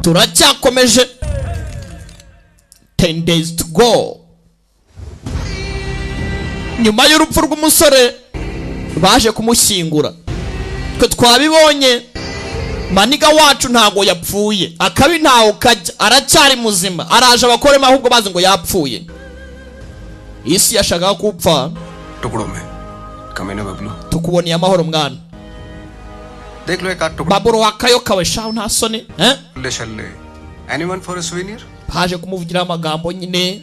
Turacyakomeje 10 days to go. Nyuma y'urupfu rw'umusore baje kumushyingura, twe twabibonye maniga wacu ntago yapfuye, akabi ntawo kajya, aracyari muzima, araje abakoremo ahubwo bazi ngo yapfuye. Isi yashakaga kupfa. Tukuboneye amahoro mwana. Baburo wakayoka we shaho nta soni eh? Anyone for a souvenir? Haje kumuvugira amagambo nyine.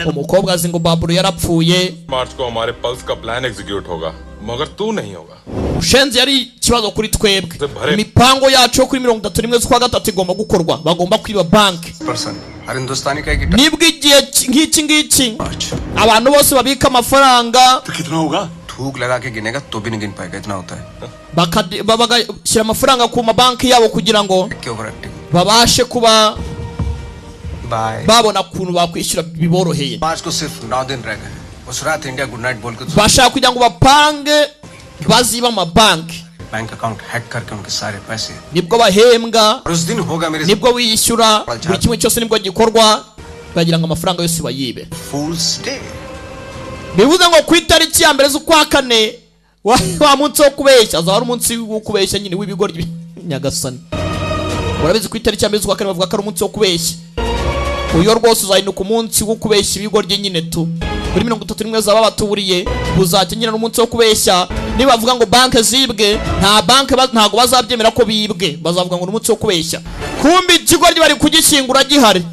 Umukobwa azi ngo Baburo yarapfuye. मार्च को हमारे पल्स का plan execute होगा मगर तू नहीं होगा. Ushenzi yari ikibazo kuri twebwe. Imipango yacu kuri 31 z'ukwa gatatu igomba gukorwa, bagomba kwiba bank. Person हर हिंदुस्तानी का एक Nibwo igihe nk'iki ngiki abantu bose babika amafaranga कितना होगा? थूक लगा के गिनेगा तो भी नहीं गिन पाएगा, इतना होता है. Bagashyira amafaranga ku mabanki yabo kugira ngo babashe kuba babona ukuntu bakwishyura biboroheye. मार्च को सिर्फ 9 दिन रह गए. उस रात India good night बोल के Bashaka kugira ngo bapange baziba amabanki, bank account hack करके उनके सारे पैसे. Nibwo bahembwa, उस दिन होगा मेरे, nibwo wishyura, buri kimwe cyose nibwo gikorwa, bagira ngo amafaranga yose bayibe. Fools day. Bivuze ngo ku itariki ya mbere z'ukwa kane wa munsi wo kubeshya, azaba ari umunsi wo kubeshya nyine w'ibigoryi Nyagasani. Urabizi ku itariki ya mbere z'ukwa kane bavuga ko ari umunsi wo kubeshya. Uyo rwose uzahinduka umunsi wo kubeshya ibigoryi nyine tu. Kuri 31 zaba batuburiye buzacya nyine n'umunsi wo kubeshya. Nibavuga ngo banke zibwe, nta banke ntago bazabyemera ko bibwe, bazavuga ngo n'umunsi wo kubeshya. Kumbi ikigoryi bari kugishyingura gihari.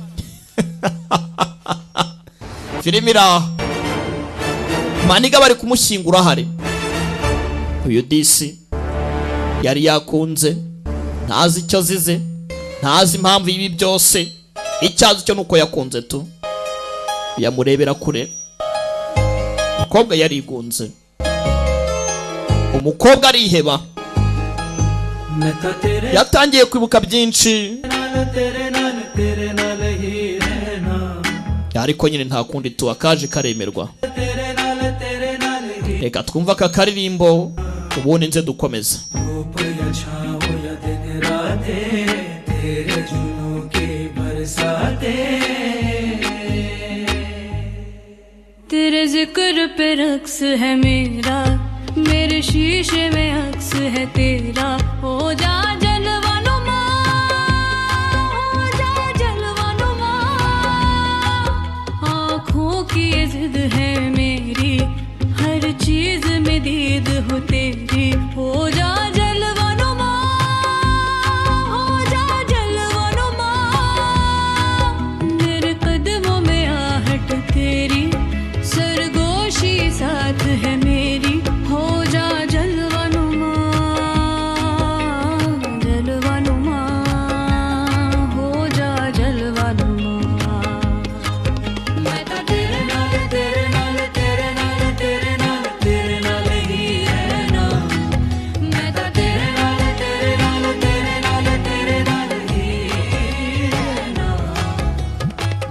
Filimi iraha. Maniga bari kumushyingura hari. Uyu disi yari yakunze, ntazi icyo azize, ntazi impamvu ibi byose, icyazi cyo nuko yakunze tu. Yamurebera kure. Umukobwa yarigunze, umukobwa ariheba, yatangiye kwibuka byinshi, ariko nyine nta kundi tu, akaje karemerwa. Reka twumva aka karirimbo ubundi nze dukomeza. तेरे जिक्र पे रक्स है मेरा, मेरे शीशे में अक्स है तेरा। हो जा जलवानुमा, हो जा जलवानुमा, आँखों की जिद है मेरी, हर चीज में दीद हो तेरी। हो जा जलवानुमा, हो जा जलवानुमा, मेरे कदमों में आहट तेरी, सरगोशी साथ है मेरी। हो जा जलवानुमा, जलवानुमा, हो जा जलवानुमा। मैं तो तेरे नाल तेरे नाल तेरे नाल तेरे नाल तेरे नाल ही रहना। मैं तो तेरे नाल तेरे नाल तेरे नाल तेरे नाल ही रहना।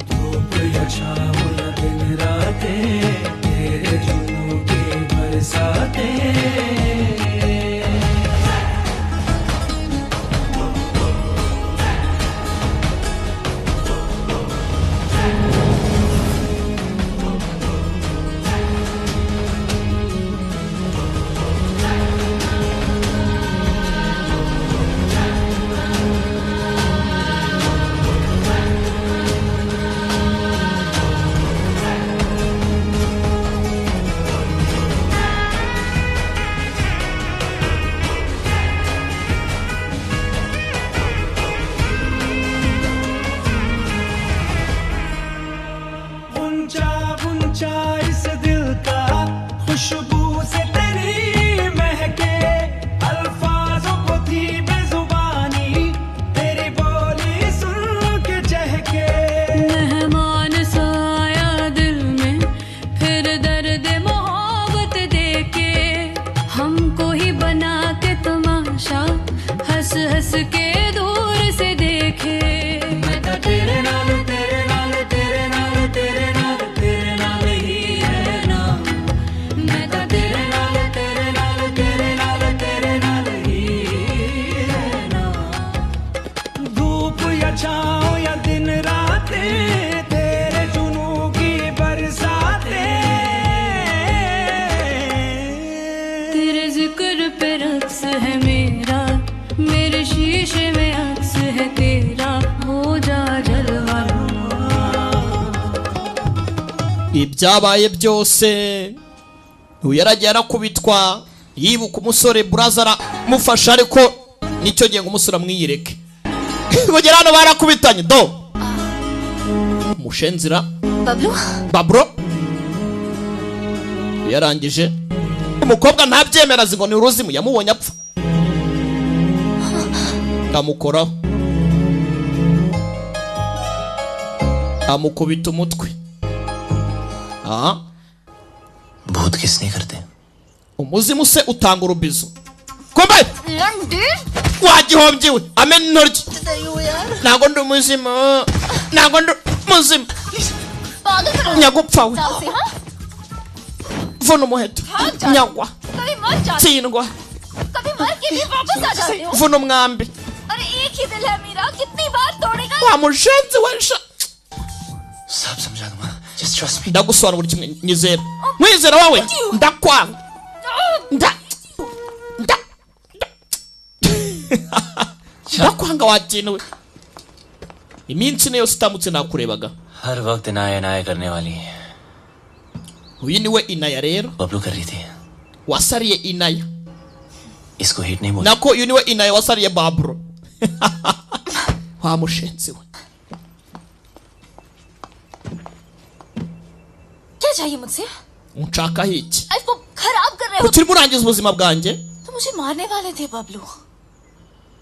धूप या छाँव या दिन रातें तेरे जुनून के बरसाते। ऊंचा ऊंचा इस दिल का खुशबू से तेरी महके, अल्फाजों को थी बेजुबानी तेरी बोली सुन के चहके। मेहमान सा आया दिल में फिर दर्द मोहब्बत देके, हमको ही बना के तमाशा हंस हंस के दूर से देखे। मैं तो तेरे नाल तेरे नाल तेरे नाल तेरे नाल तेरे नाल ही रहना। मैं तो तेरे नाल तेरे नाल तेरे नाल तेरे नाल ही रहना। धूप या मेरे शीशे में अक्स है तेरा हो जा जलवा Ibyabaye byose, uyu yaragiye arakubitwa, yibuka umusore buraza aramufasha, ariko nicyo gihe ngo umusore amwiyereke. Kugera hano barakubitanye do mushenzira. Bablu. Babro yarangije, umukobwa ntabyemera, azi ngo ni uruzimu, yamubonye apfa amukoraho, amukubita umutwe. Aha. भूत किस नहीं करते? Umuzimu se utanga urubizo kumbe? Wagihombye we, amena intoryi. Ntabwo ndi umuzimu, ntabwo ndi umuzimu, nyagupfa we, vuna umuheto nyagwa कभी मर जाते, tsindwa, कभी मर के भी वापस आ जाते हो। Vuna umwambi. अरे एक ही दिल है मेरा, कितनी बार तोड़ेगा? Wa mushenzi we sha. सब समझा दूंगा, just trust me. Ndagusobanura buri kimwe, nyizera, mwizera wawe, ndakwanga, nda ndakwanga wakintu we. Iminsi ine yose itambutse nakurebaga. हर वक्त इनाया इनाया करने वाली Uyu niwe Inaya rero. Bablu कर रही थी। Wasariye Inaya. इसको हिट नहीं बोल। Nako uyu niwe Inaya wasariye Baburo, wa mushenzi we. क्या चाहिए मुझसे? Unshakaho iki? Life को खराब कर रहे हो। Kuki urimo urangiza ubuzima bwanjye? तुम मुझे मारने वाले थे Bablu.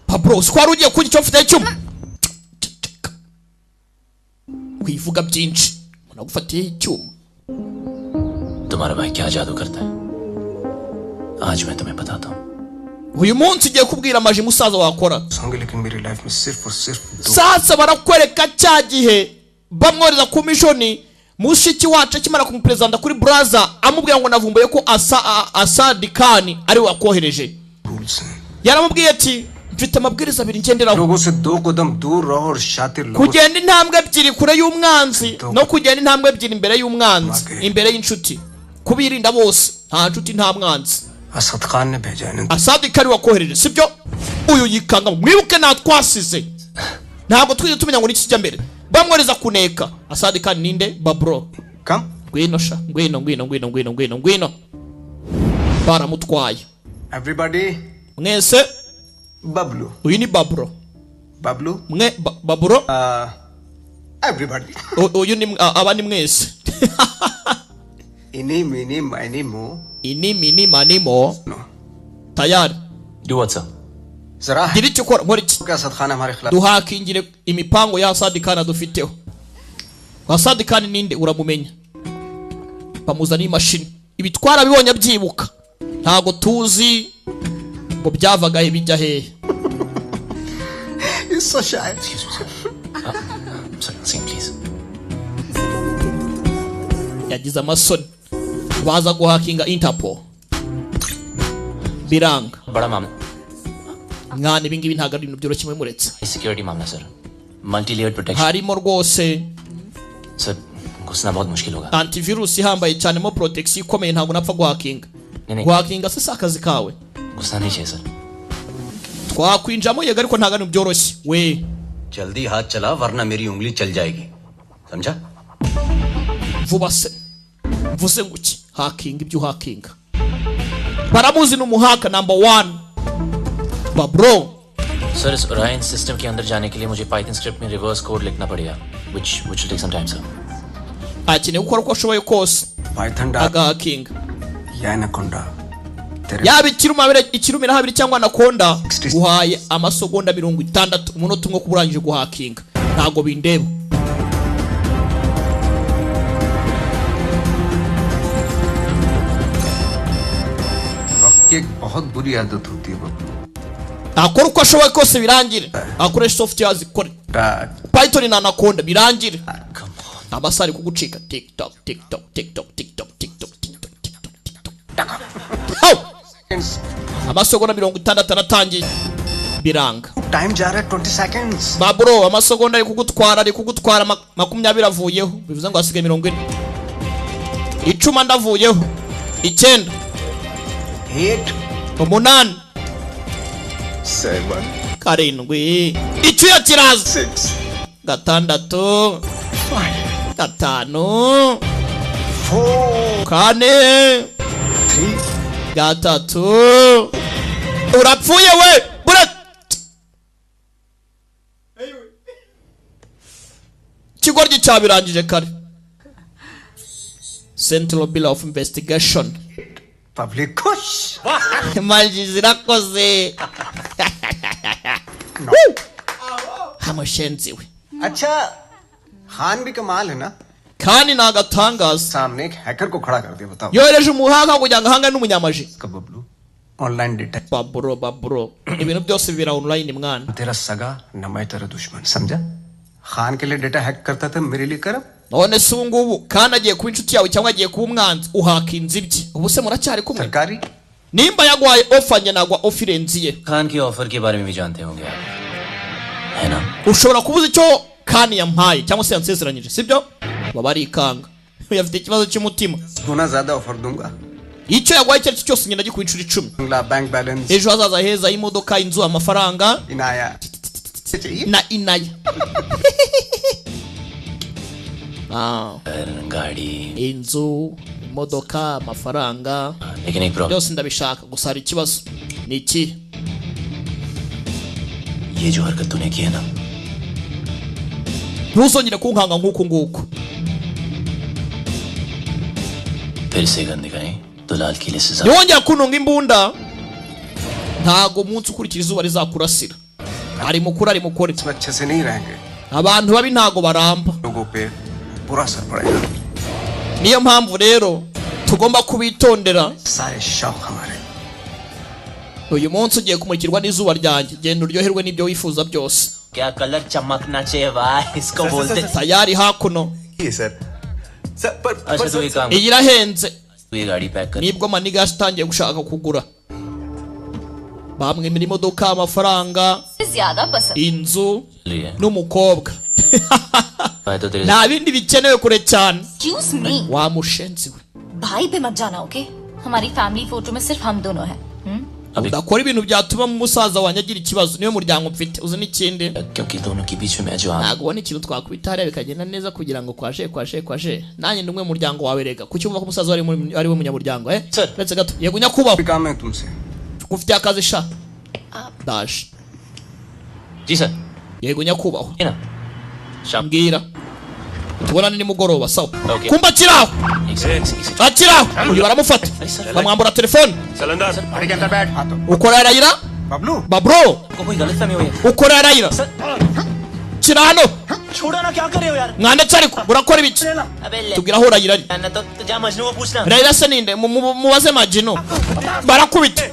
Pablo, siko wari ugiye kurya icyo mfite cyuma? Wivuga byinshi, umuntu agufatiyeho icyuma. तुम्हारा भाई क्या जादू करता है, आज मैं तुम्हें बताता हूँ। Uyu munsi ugiye kubwira amaji musaza wakora. होंगे लेकिन मेरी लाइफ में सिर्फ और सिर्फ दो। Sasa barakwereka cya gihe bamwohereza ku mission, mushiki wacu akimara kumuperezida kuri buraza, amubwira ngo navumbuye ko Asadi Kani ari we wakohereje. Rules हैं। Yaramubwiye ati mfite amabwiriza abiri ngenderaho. लोगों से दो कदम दूर रहो और शातिर लोगों Kugenda intambwe ebyiri kure y'umwanzi no kugenda intambwe ebyiri imbere y'umwanzi, imbere y'inshuti, kubirinda bose, nta nshuti nta mwanzi. Asad Khan ने भेजा है। Asadi Kani wakohereje, sibyo? Uyu yikanga, mwibuke nta twasize, ntabwo twigeze tumenya ngo niki kijya mbere. Bamwohereza kuneka Asadi Kani ninde? Babro. Come. Ngwino sha, ngwino, ngwino, ngwino, ngwino, ngwino, ngwino. Baramutwaye. Everybody. Mwese. Bablu. Uyu ni Babro. Bablu. Mwe Babro. Everybody. Uyu ni aba ni mwese. Eeny meeny miny moe. Eeny meeny miny moe. Tayari. Do what sir? जरा Gira icyo ukora, nkora iki? Asad Khan हमारे खिलाफ। Duhakingire imipango ya Asadi Khan dufiteho. Asadi Khan ninde? Uramumenya. Bamuzaniye imashini, ibi twarabibonye abyibuka, ntago tuzi ngo byavaga he bijya hehe. He's so shy. Excuse me sir. Sorry, sing please. Yagize amasoni, baza guhakinga Interpol biranga. बड़ा मामला। Mwana, ibi ngibi ntabwo ari ibintu byoroshye, mwe muretse. Security मामला sir, multi layered protection. Harimo rwose sir, घुसना बहुत मुश्किल होगा। Antivirus ihambaye cyane mo protection ikomeye, ntabwo napfa guhakinga. नहीं नहीं। Guhakinga se si akazi kawe? घुसना नहीं चाहिए sir. Twakwinjiramo yego, ariko ntabwo ari ibintu byoroshye we. जल्दी हाथ चला वरना मेरी उंगली चल जाएगी, समझा? Vuba se mvuze ngo iki? Hakinga ibyo uhakinga, baramuzi ni umuhaka number one Babro. Sir, इस ओरायन सिस्टम के अंदर जाने के लिए मुझे पाइथन स्क्रिप्ट में रिवर्स कोड लिखना पड़ेगा, which which will take some time sir. Akeneye gukora uko ashoboye kose Python agahakinga. या anaconda. Yaba ikirumira habiri cyangwa anaconda, uhaye amasegonda 60, umunota umwe kuba urangije guhakinga, ntabwo bindeba. वक्त की एक बहुत बुरी आदत होती है Bablu. Akora uko ashoboye kose birangire, akoresha software zikore Python na anaconda birangire. Amasaha ari kugucika, tik tok tik tok tik tok tik tok tik tok tik tok tik tok tik tok. Hau! Amasegonda 60 aratangiye biranga. Time जा रहा है 20 seconds. Baburo, amasegonda ari kugutwara, ari kugutwara, 20 avuyeho, bivuze ngo hasigaye 40. 10 ndavuyeho, 9, 8, 8, 7, 7, icyuya kiraza, 6, 6, 5, 5, 4, 3, 3. Urapfuye we bura. Ikigoryi cyabirangije kare. Central Bureau of Investigation. Public खुश. Maji zirakoze. Hamushenzi we. अच्छा खान भी कमाल है ना. Kandi ni agatangaza. सामने एक हैकर को खड़ा कर दिया. बताओ. Yohereje umuhanga kugira ngo ahangane n'umunyamaji. इसका Bablu online data. Baburo baburo, ibintu byose bibera online mwana. तेरा सगा न मैं तेरा दुश्मन, समझा? खान के लिए डेटा हैक करता था, मेरे लिए कर. None se ubu ngubu kandi agiye kuba inshuti yawe cyangwa agiye kuba umwanzi? Uhakinze ibye, ubu se muracyari kumwe? सरकारी Nimba yaguhaye offer, njye nagwa offer irenze iye. Khan की ऑफर के बारे में भी जानते होंगे आप, है ना? Ushobora kubuza icyo kandi yampaye cyangwa se yansezeranyije, sibyo? Baba arikanga, uyu afite ikibazo cy'umutima. गुना ज्यादा ऑफर दूंगा. Icyo yaguhaye icyo ari cyo cyose ngenda gikuba inshuro 10. बंगला, bank balance, Ejo hazaza heza, imodoka, inzu, amafaranga Inaya चाहिए. Na inaya. Ah, घर, गाड़ी, inzu, imodoka, amafaranga, लेकिन एक problem. Byose ndabishaka, gusa hari ikibazo. Ni iki? ये जो हरकत तूने की है ना, Ntuzongere kunkanga nk'uku nguku. फिर से गन दिखाई तो लाल किले से ज्यादा Ntiwongera kuntunga imbunda, ntago umunsi ukurikira izuba rizakurasira. Ari mukuru, ari mukore. इसमें अच्छे से नहीं रहेंगे. Abantu babi ntago baramba. लोगों पे बुरा असर पड़ेगा. Niyo mpamvu rero tugomba kubitondera. सारे शौक हमारे. Uyu munsi ugiye kumurikirwa n'izuba ryanjye, genda uryoherwe n'ibyo wifuza byose. क्या कलर चमकना चाहिए भाई, इसको बोलते. Tayari hakuno. ये सर सर पर अच्छा तू एक काम, Iyi irahenze. तू ये गाड़ी पैक कर. Nibwo maniga yatangiye gushaka kugura, bamwemera imodoka, amafaranga, से ज्यादा पसंद. inzu लिए n'umukobwa. मैं तो तेरे Nta bindi bikenewe kure cyane. Excuse me. Wa mushenzi we. भाई पे मत जाना, ओके? हमारी फैमिली फोटो में सिर्फ हम दोनों हैं. अभी Udakora ibintu byatuma musaza wanjye agira ikibazo, niwe muryango mfite. Uzi n'ikindi? क्योंकि दोनों के बीच में मैं जो आ Ntabwo ubona ikintu twakwita hariya bikagenda neza kugira ngo kwaje kwaje kwaje nanjye ndi umwe mu muryango wawe. Rega kuki wumva ko umusaza wari ari we munyamuryango, eh? Sir. Uretse gato. Yego nyakubahwa. काम है तुमसे. Ufite akazi sha, ndaje. Ji sir. Yego nyakubahwa. है ना शाम Mbwira tubonane nimugoroba, sawa? Okay. Kumba akiraho. एक second, एक second. Akiraho uyu baramufata, bamwambura telefone. गाड़ी के अंदर बैठ. हाँ तो Ukora Rayira? Bablu. Babro. आपको कोई गलतफहमी हुई है. Ukora Rayira, kira hano. छोड़ो ना, क्या कर रहे हो यार? Mwanditse ariko murakora ibiki? अबे ले Tubwira aho Rayira ari. ना तो तो जा मजनू को पूछना. Rayira se ninde? Mubaze Majino. Barakubita,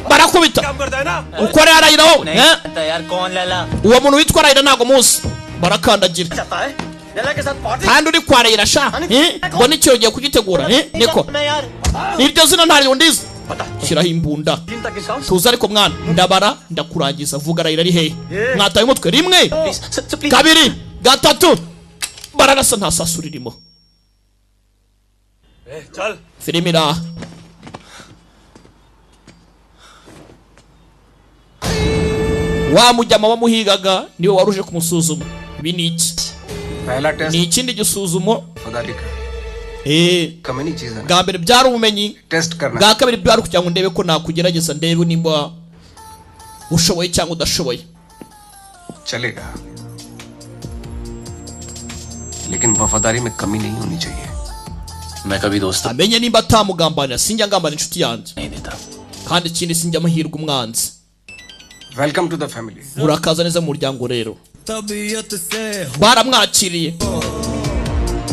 barakubita. Ukora Rayira wowe, नहीं eh? जानता यार कौन Laila. Uwo muntu witwa Rayira ntago muzi. Barakandagira. जाता है लैला के साथ party. Kandi uri kwa Rayira sha, eh? Ngo n'icyo ugiye kugitegura, eh? Niko मैं यार iryo zina ntaryo ndizi. Shyiraho imbunda, tuza ariko mwana, ndabara ndakurangiza. Vuga, Rayira ari hehe? Mwataye umutwe. 1, sir please. 2, 3, bararasa, nta sasu ririmo. Filime iraha. Wa mujyama wamuhigaga niwe waruje kumusuzuma. Ibi ni iki? पहला test Ni ikindi gisuzumo. वफादारी का. Eh, कमी नहीं चीज है ना. Bwa mbere byari ubumenyi, test करना. bwa kabiri byari kugira ngo ndebe ko nakugerageza, ndebe nimba ushoboye cyangwa udashoboye. चलेगा, लेकिन वफादारी में कमी नहीं होनी चाहिए. मैं कभी दोस्त Amenye nimba atamugambanira. Sinjya ngambanira inshuti yanjye. नहीं देता. Kandi ikindi, sinjya amahirwe umwanzi. Welcome to the family. Urakaza neza mu muryango rero. Baramwakiriye,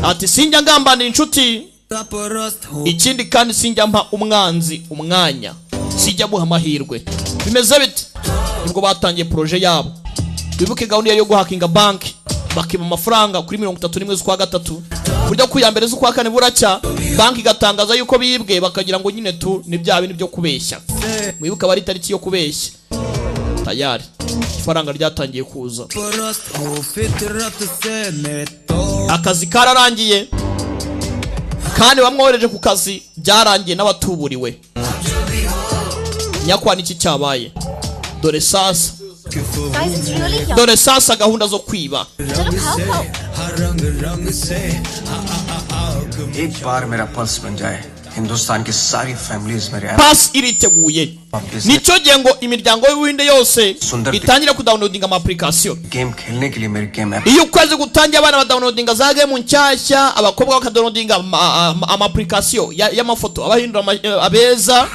ati sinjya ngambanira inshuti, ikindi kandi sinjya mpa umwanzi umwanya, sijya muha amahirwe. Bimeze bite? Nibwo batangiye projet yabo. Wibuke gahunda yo guhakinga banki, bakiba amafaranga kuri 31 z'ukwa gatatu, burya ku ya mbere z'ukwa kane buracya banki igatangaza yuko bibwe, bakagira ngo nyine tu ni bya bintu byo kubeshya. Mwibuke aba ari itariki yo kubeshya. Tayari ifaranga ryatangiye kuza, akazi kararangiye, kandi bamwohereje ku kazi byarangiye n'abatuburiwe. Nyakwa niki cyabaye? Dore sasa, Guys, it's really yummy. dore sasa gahunda zo kwiba. चलो खाओ खाओ. एक बार मेरा pulse बन जाए, हिंदुस्तान की सारी families मेरे app Pulse iriteguye, nicyo gihe ngo imiryango y'Ubuhinde yose itangire kudownloadinga ama application. Game खेलने के लिए मेरे game app Iyo ukwezi gutangiye, abana badownloadinga za game nshyashya, abakobwa bakadownloadinga ama application y'amafoto abahindura abeza.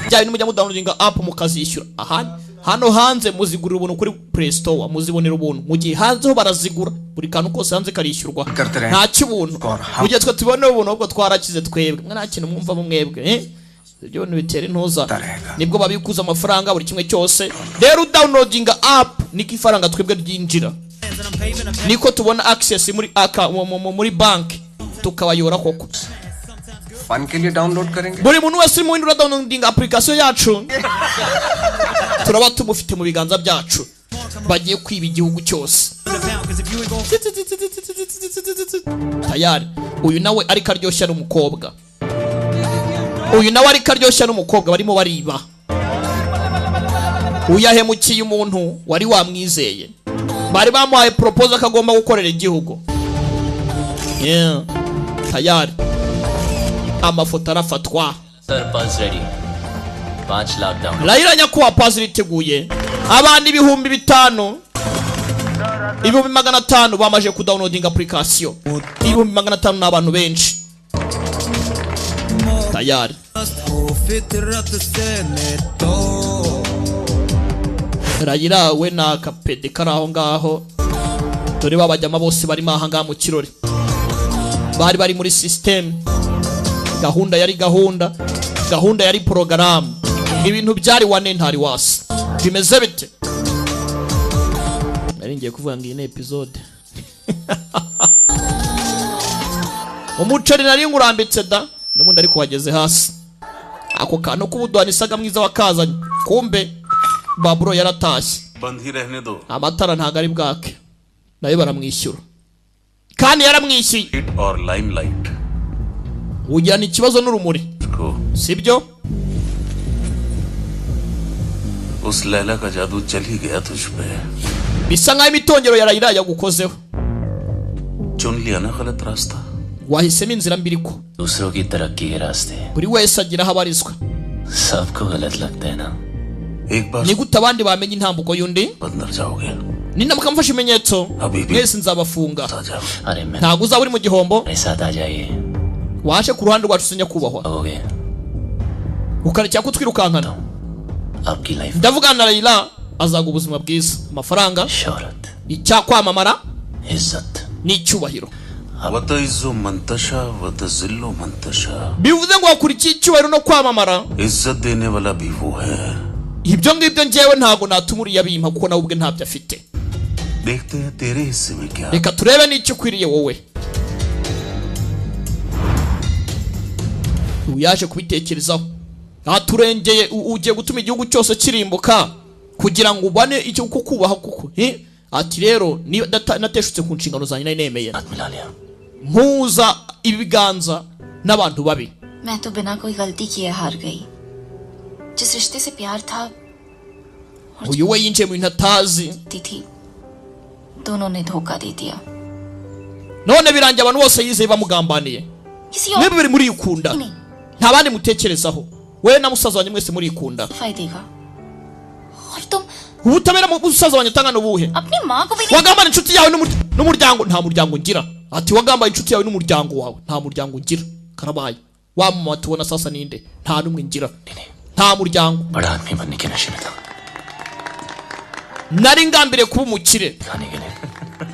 Bya bintu mujya mudownloadinga app mukazishyura, aha hano hanze muzigurira ubuntu kuri Play Store, muzibonera ubuntu, mu gihe hanze ho barazigura. Buri kantu kose hanze karishyurwa, nta cy'ubuntu. Mu gihe twe tubona ubuntu, ahubwo twarakize twebwe. Mwe nta kintu mwumvamo mwebwe, eh? Ibyo bintu bitera intuza, nibwo babikuza amafaranga buri kimwe cyose. Rero downloadinga app niko ifaranga twebwe ryinjira, niko tubona access muri aka muri banki tukabayora koko. Fun के लिए download करेंगे. Buri muntu wese uri mu windi downloading application yacu turaba tumufite mu biganza byacu. Bagiye kwiba igihugu cyose tayari. Uyu nawe ariko aryoshya n'umukobwa, uyu nawe ariko aryoshya n'umukobwa, barimo bariba. Uyu yahemukiye umuntu wari wamwizeye, bari bamuhaye proposal ko agomba gukorera igihugu. Yeah. Tayari amafoto arafatwa. Sir, Pulse ready. 5 lakh down. Raila nyakubahwa, Pulse iriteguye. Abantu 500,000, 500,000 bamaze kudownloading application. 500,000 ni abantu benshi. Tayari Raila we na akapede kari aho ngaho. Dore babajyama bose barimo aha ngaha mu kirori, bari bari muri system. Gahunda yari gahunda, gahunda yari porogaramu, ibintu byari wane ntari wasi. Bimeze bite? Nari ngiye kuvuga ngo iyi ni episode. Umuceri nari ngurambitse da n'ubundi, ariko wageze hasi. Ako kantu k'ubuduhani isaga mwiza wakazanye, kumbe baburo yaratashye. बंद ही रहने दो. Amatara ntago ari bwake, nayo baramwishyura kandi yaramwishyuye. और limelight Ujyana ikibazo n'urumuri, को sibyo? उस लैला का जादू चल ही गया तुझ पे. Bisa nkaho imitongero ya Raila yagukozeho. चुन लिया ना गलत रास्ता. Wahisemo inzira mbi ariko. दूसरों की तरक्की के रास्ते Buri wese agira aho abarizwa. सबको गलत लगते हैं ना. एक बार Ni gute abandi bamenya intambuko y'undi? अंदर जाओगे. Ninamuka mfashe ibimenyetso mwese nzabafunga. अरे मैं Ntabwo uzaba uri mu gihombo. मेरे साथ आ जाइए. Waje ku ruhande rwacu se nyakubahwa, हो गए. ukarekera kutwirukankana. आपकी life, Ndavugana na Raila, azaga ubuzima bwiza, amafaranga, शोहरत, icyakwamamara इज्जत. n'icyubahiro. वत इज्जो मंतशा वत जिल्लो Mantasha. Bivuze ngo wakurikiye icyubahiro no kwamamara. इज्जत देने वाला भी वो है. Ibyo ngibyo njyewe ntabwo natuma uriya bimpa, kuko nawe ubwe ntabyo afite. देखते हैं तेरे हिस्से में क्या. Reka turebe n'icyo ukwiriye wowe. Ubu yaje kubitekerezaho, aturengeye ugiye gutuma igihugu cyose kirimbuka kugira ngo ubone icyo kukubaha kuko, eh? Ati rero niba nateshutse ku nshingano zanjye nari nemeye, mpuza ibiganza n'abantu babi. मैं तो बिना कोई गलती किए हार गई। जिस रिश्ते से प्यार था, Uyu we yinjiye mu bintu atazi. ती थी, दोनों ने धोखा दे दिया। None birangiye abantu bose yizeye bamugambaniye. किसी और Mwebwe biri murikunda, nta bandi mutekerezaho, we na musaza wanjye mwese murikunda. फायदे का और तुम Ubutabera mu musaza wanjye atanga ni ubuhe? अपनी माँ को भी नहीं। Wagambana inshuti yawe n'umuryango. Nta muryango ngira. Ati wagambaye inshuti yawe n'umuryango wawe, nta muryango ngira. Karabaye wa mama tubona sasa ninde? Nta n'umwe ngira, nta muryango. बड़ा आदमी बनने के नशे में था. Nari ngambiriye kuba umukire.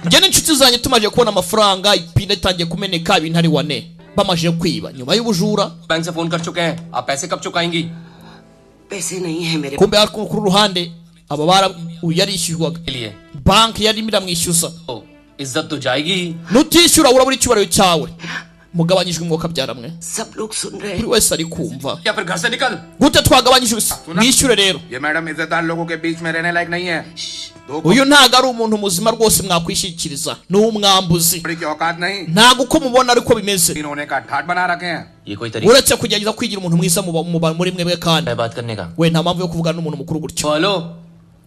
Njye n'inshuti zanjye tumaze kubona amafaranga, ipine itangiye kumeneka, ibintu ari wane bamaze kwiba nyuma y'ubujura. Bank से फोन कर चुके हैं, आप पैसे कब चुकाएंगी? पैसे नहीं है मेरे. Kumbe ariko kuri ruhande aba bara uyu yarishyurwaga, लिए banki yarimo iramwishyuza. तो इज्जत तो जाएगी ही. Nutishyura urabura icyubahiro cyawe. Mugabanyijwe umwuka byaramwe. सब लोग सुन रहे. Buri wese ari kumva. या फिर घर से निकल. Gute twagabanyijwe? Mwishyure rero. ये मैडम इज्जतदार लोगों के बीच में रहने लायक नहीं है. दो Uyu ntago ari umuntu muzima rwose mwakwishyikiriza, ni umwambuzi. की औकात नहीं. Ntago uko mubona ariko bimeze. होने का ठाट बना रखे हैं. ये कोई तरीका Uretse kugerageza kwigira umuntu mwiza muri mwebwe, kandi है बात करने का? we nta mpamvu yo kuvugana n'umuntu mukuru gutyo. Hello.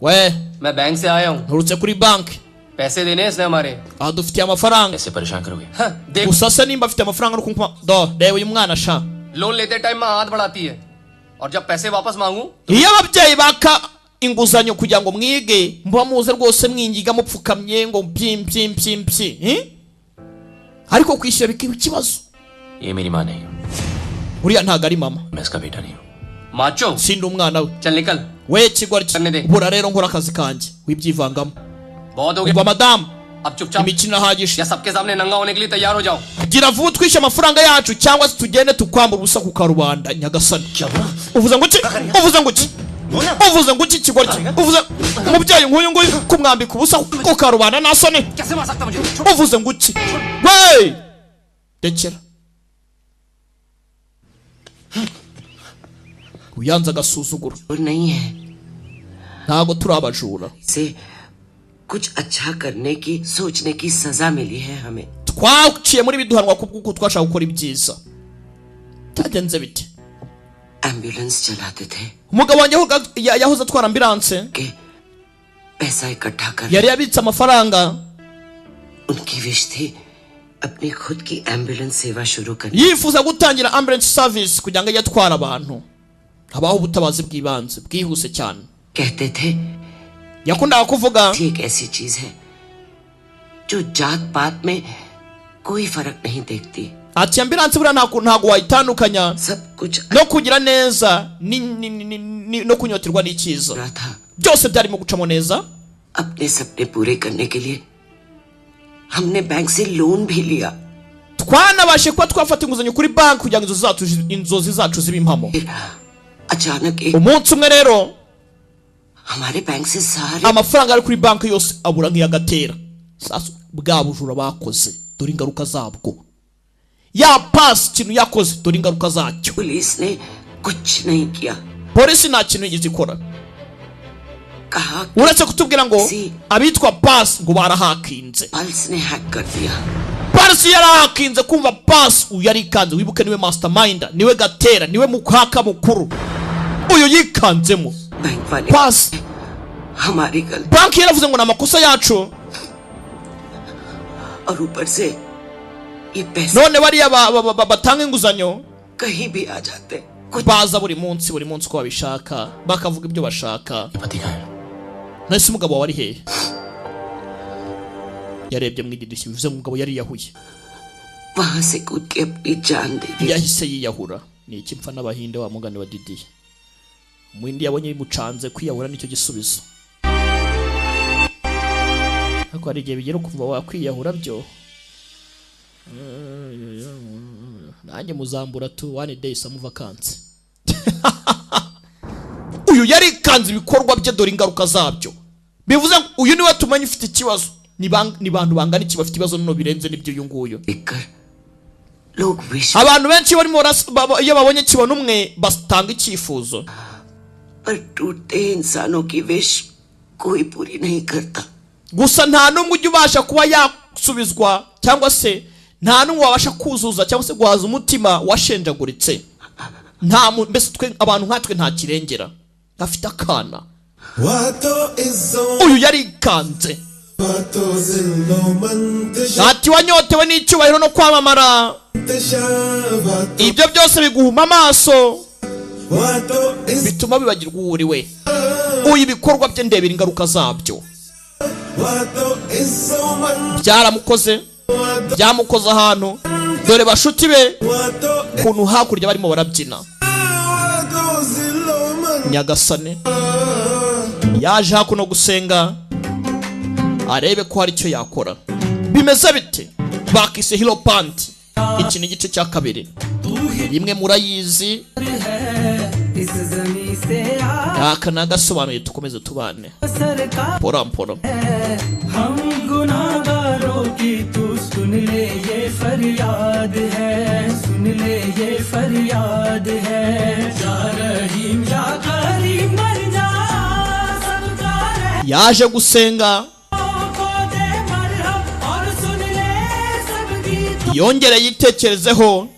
We मैं बैंक से आया हूँ। Nturutse kuri banki. पैसे देने हैं इसने हमारे। Aha dufitiye amafaranga. ऐसे परेशान करोगे? Gusa se nimba afite amafaranga no kunkuma do reba uyu mwana sha. Loan लेते टाइम माँ हाथ बढ़ाती है और जब पैसे वापस मांगू Iyo ababyeyi baka inguzanyo kugira ngo mwige muba muze rwose mwingiga mupfukamye ngo mpyi mpyi mpyi mpyi, eh? Ariko kwishyura bikiba ikibazo. ये मेरी माँ नहीं। Uriya ntago ari mama. मैं इसका बेटा नहीं हूँ। Macho sindi umwana we. चल निकल। We kigoryi bura rero nkora akazi kanjye wibyivangamo. बहुत हो गया। Umva madamu, अब चुपचाप imikino irahagije. या सबके सामने नंगा होने के लिए तैयार हो जाओ। Gira vuba utwishe amafaranga yacu cyangwa se tugende tukwambura ubusa ku karubanda. Nyagasani, uvuze ngo iki? Uvuze ngo iki? Uvuze ngo iki kigoryi? Uvuze umubyeyi nk'uyu nguyu kumwambika ubusa ku karubanda nta soni? कैसे मार सकता मुझे? Uvuze ngo iki? We rekera. Uyanze agasuzuguro. नहीं है। Ntabwo turi abajura. से कुछ अच्छा करने की सोचने की सजा मिली है हमें। Twaciye muri biduhanwa kubw'uko twashaka gukora ibyiza. Byagenze bite? Ambulance चलाते थे। Umugabo wanjye yahoze atwara ambulance. पैसा इकट्ठा कर Yari yabitse amafaranga. उनकी विश थी अपनी खुद की एम्बुलेंस सेवा शुरू करनी। Yifuza gutangira ambulance service kugira ngo ajye atwara abantu, habaho ubutabazi bw'ibanze bwihuse cyane. कहते थे Yakundaga kuvuga एक ऐसी चीज है जो जात पात में कोई फर्क नहीं देखती। Ati ambulance buriya ntabwo wayitandukanya no kugira neza no kunyoterwa n'icyiza, byose byarimo gucamo neza. अपने सपने पूरे करने के लिए हमने बैंक से लोन भी लिया। Twanabashe kuba twafata inguzanyo kuri banki kugira ngo inzozi zacu zibe impamo. अचानक एक Umunsi umwe rero हमारे बैंक से सारे amafaranga ari kuri banki yose abura nk'iyagatera. Sasa bwa bujura bakoze dore ingaruka zabwo. Ya pasi ikintu yakoze dore ingaruka zacyo. Police ने कुछ नहीं किया। Polisi nta kintu yigeze ikora uretse kutubwira ngo abitwa pasi ngo barahakinze. Pulse ने हैक कर दिया। Pasi yarahakinze. Kumva pasi uyu yarikanze, wibuke niwe mastermind, niwe gatera, niwe muhaka mukuru, uyu yikanzemo. Bank वाले Pasi हमारी गलती banki yaravuze ngo ni amakosa yacu. और ऊपर से ये पैसे None bariya batanga inguzanyo कहीं भी आ जाते। Baza buri munsi buri munsi uko babishaka, bakavuga ibyo bashaka. Nahise umugabo wawe ari hehe? Yarebye mu idirishya, bivuze ngo umugabo yariyahuye. वहां से कूद के अपनी जान दे दी। Yahise yiyahura. Ni iki mpfa n'abahinde wa mugani wa Didier? Umuhinde yabonye bimucanze, kwiyahura nicyo gisubizo. Ariko hari igihe bigera kuva wakwiyahura byo. Nanjye muzambura tu one day some vacancy. Uyu yarikanze ibikorwa bye dore ingaruka zabyo. Bivuze ngo uyu niwe tumenye ufite ikibazo. Ni bantu bangana iki bafite ibibazo no birenze nibyo uyu nguyu. लोग wish Abantu benshi barimo iyo babonye kibona umwe batanga icyifuzo. पर टूटते इंसानों की विश कोई पूरी नहीं करता। Gusa nta n'umwe ujya ubasha kuba yasubizwa cyangwa se nta n'umwe wabasha kuzuza cyangwa se guhaza umutima washenjaguritse. Nta mbese twe abantu nkatwe nta kirengera. Afite akana. Uyu yarikanze. Ati wanyotewe n'icyubahiro no kwamamara, ibyo byose biguhuma amaso bituma bibagirwa uwo uri we. Uyu ibikorwa bye ndebera ingaruka zabyo. Byaramukoze, byamukoze ahantu. Dore bashuti be ukuntu hakurya barimo barabyina. Nyagasane yaje hakuno gusenga arebe ko hari icyo yakora. Bimeze bite? Bakise Hero Pant. Iki ni igice cya kabiri. Rimwe murayizi aka nagasobanuye, tukomeze tubane pora pora. हम गुनाहगारों की तू सुन ले ये फरियाद है, सुन ले ये फरियाद है। या रहीम या करीम बन जा सबका रहम Yaje gusenga को दे मरहम और सुन ले सबकी yongere yitekerezeho.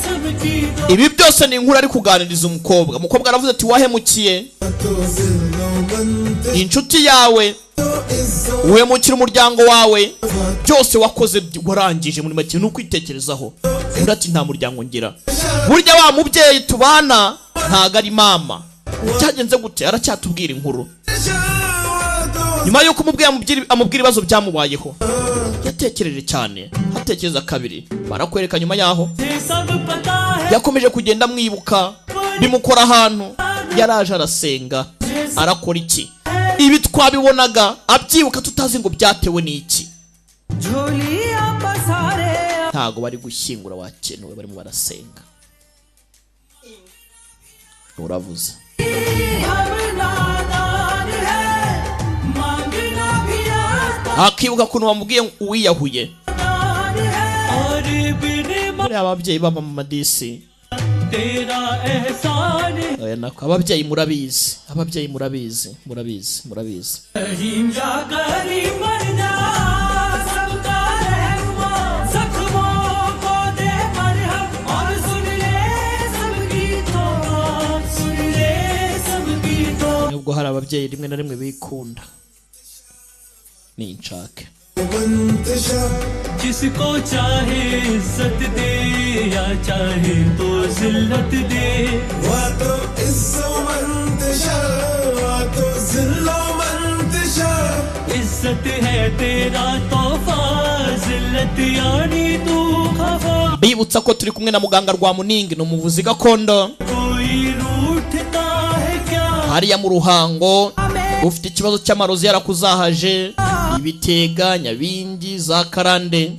सबकी Ibi byose ni inkuru ari kuganiriza umukobwa. Umukobwa aravuze ati wahemukiye Inshuti yawe uhemukira umuryango wawe, byose wakoze warangije muri make ni ukwitekerezaho. Undi ati nta muryango ngira, burya wa mubyeyi tubana ntago ari mama. Cyagenze gute? Aracyatubwira inkuru nyuma y'uko umubyeyi amubwira ibibazo byamubayeho. Yatekereje cyane, atekereza kabiri. Barakwereka nyuma yaho yakomeje kugenda amwibuka, bimukora ahantu yaraje arasenga, arakora iki. Ibi twabibonaga abyibuka tutazi ngo byatewe n'iki. Ntago bari gushyingura wakenewe, barimo barasenga. Uravuze akibuka kuntu bamubwiye uwiyahuye. Buriya ababyeyi baba mu madisi, ababyeyi murabizi, ababyeyi murabizi, murabizi, murabizi. Nubwo hari ababyeyi rimwe na rimwe bikunda ni inshake. जिसको चाहे इज्जत दे या चाहे तो जिल्लत दे, वा तो इज्जो मंतशा वा तो जिल्लो मंतशा, इज्जत है तेरा तोहफा जिल्लत यानी तू खफा. Bibutsa ko turi kumwe na muganga Rwamuningi, ni umuvuzi gakondo hariya mu Ruhango. Ufite ikibazo cy'amarozi yarakuzahaje, ibitega, nyabingi, za karande,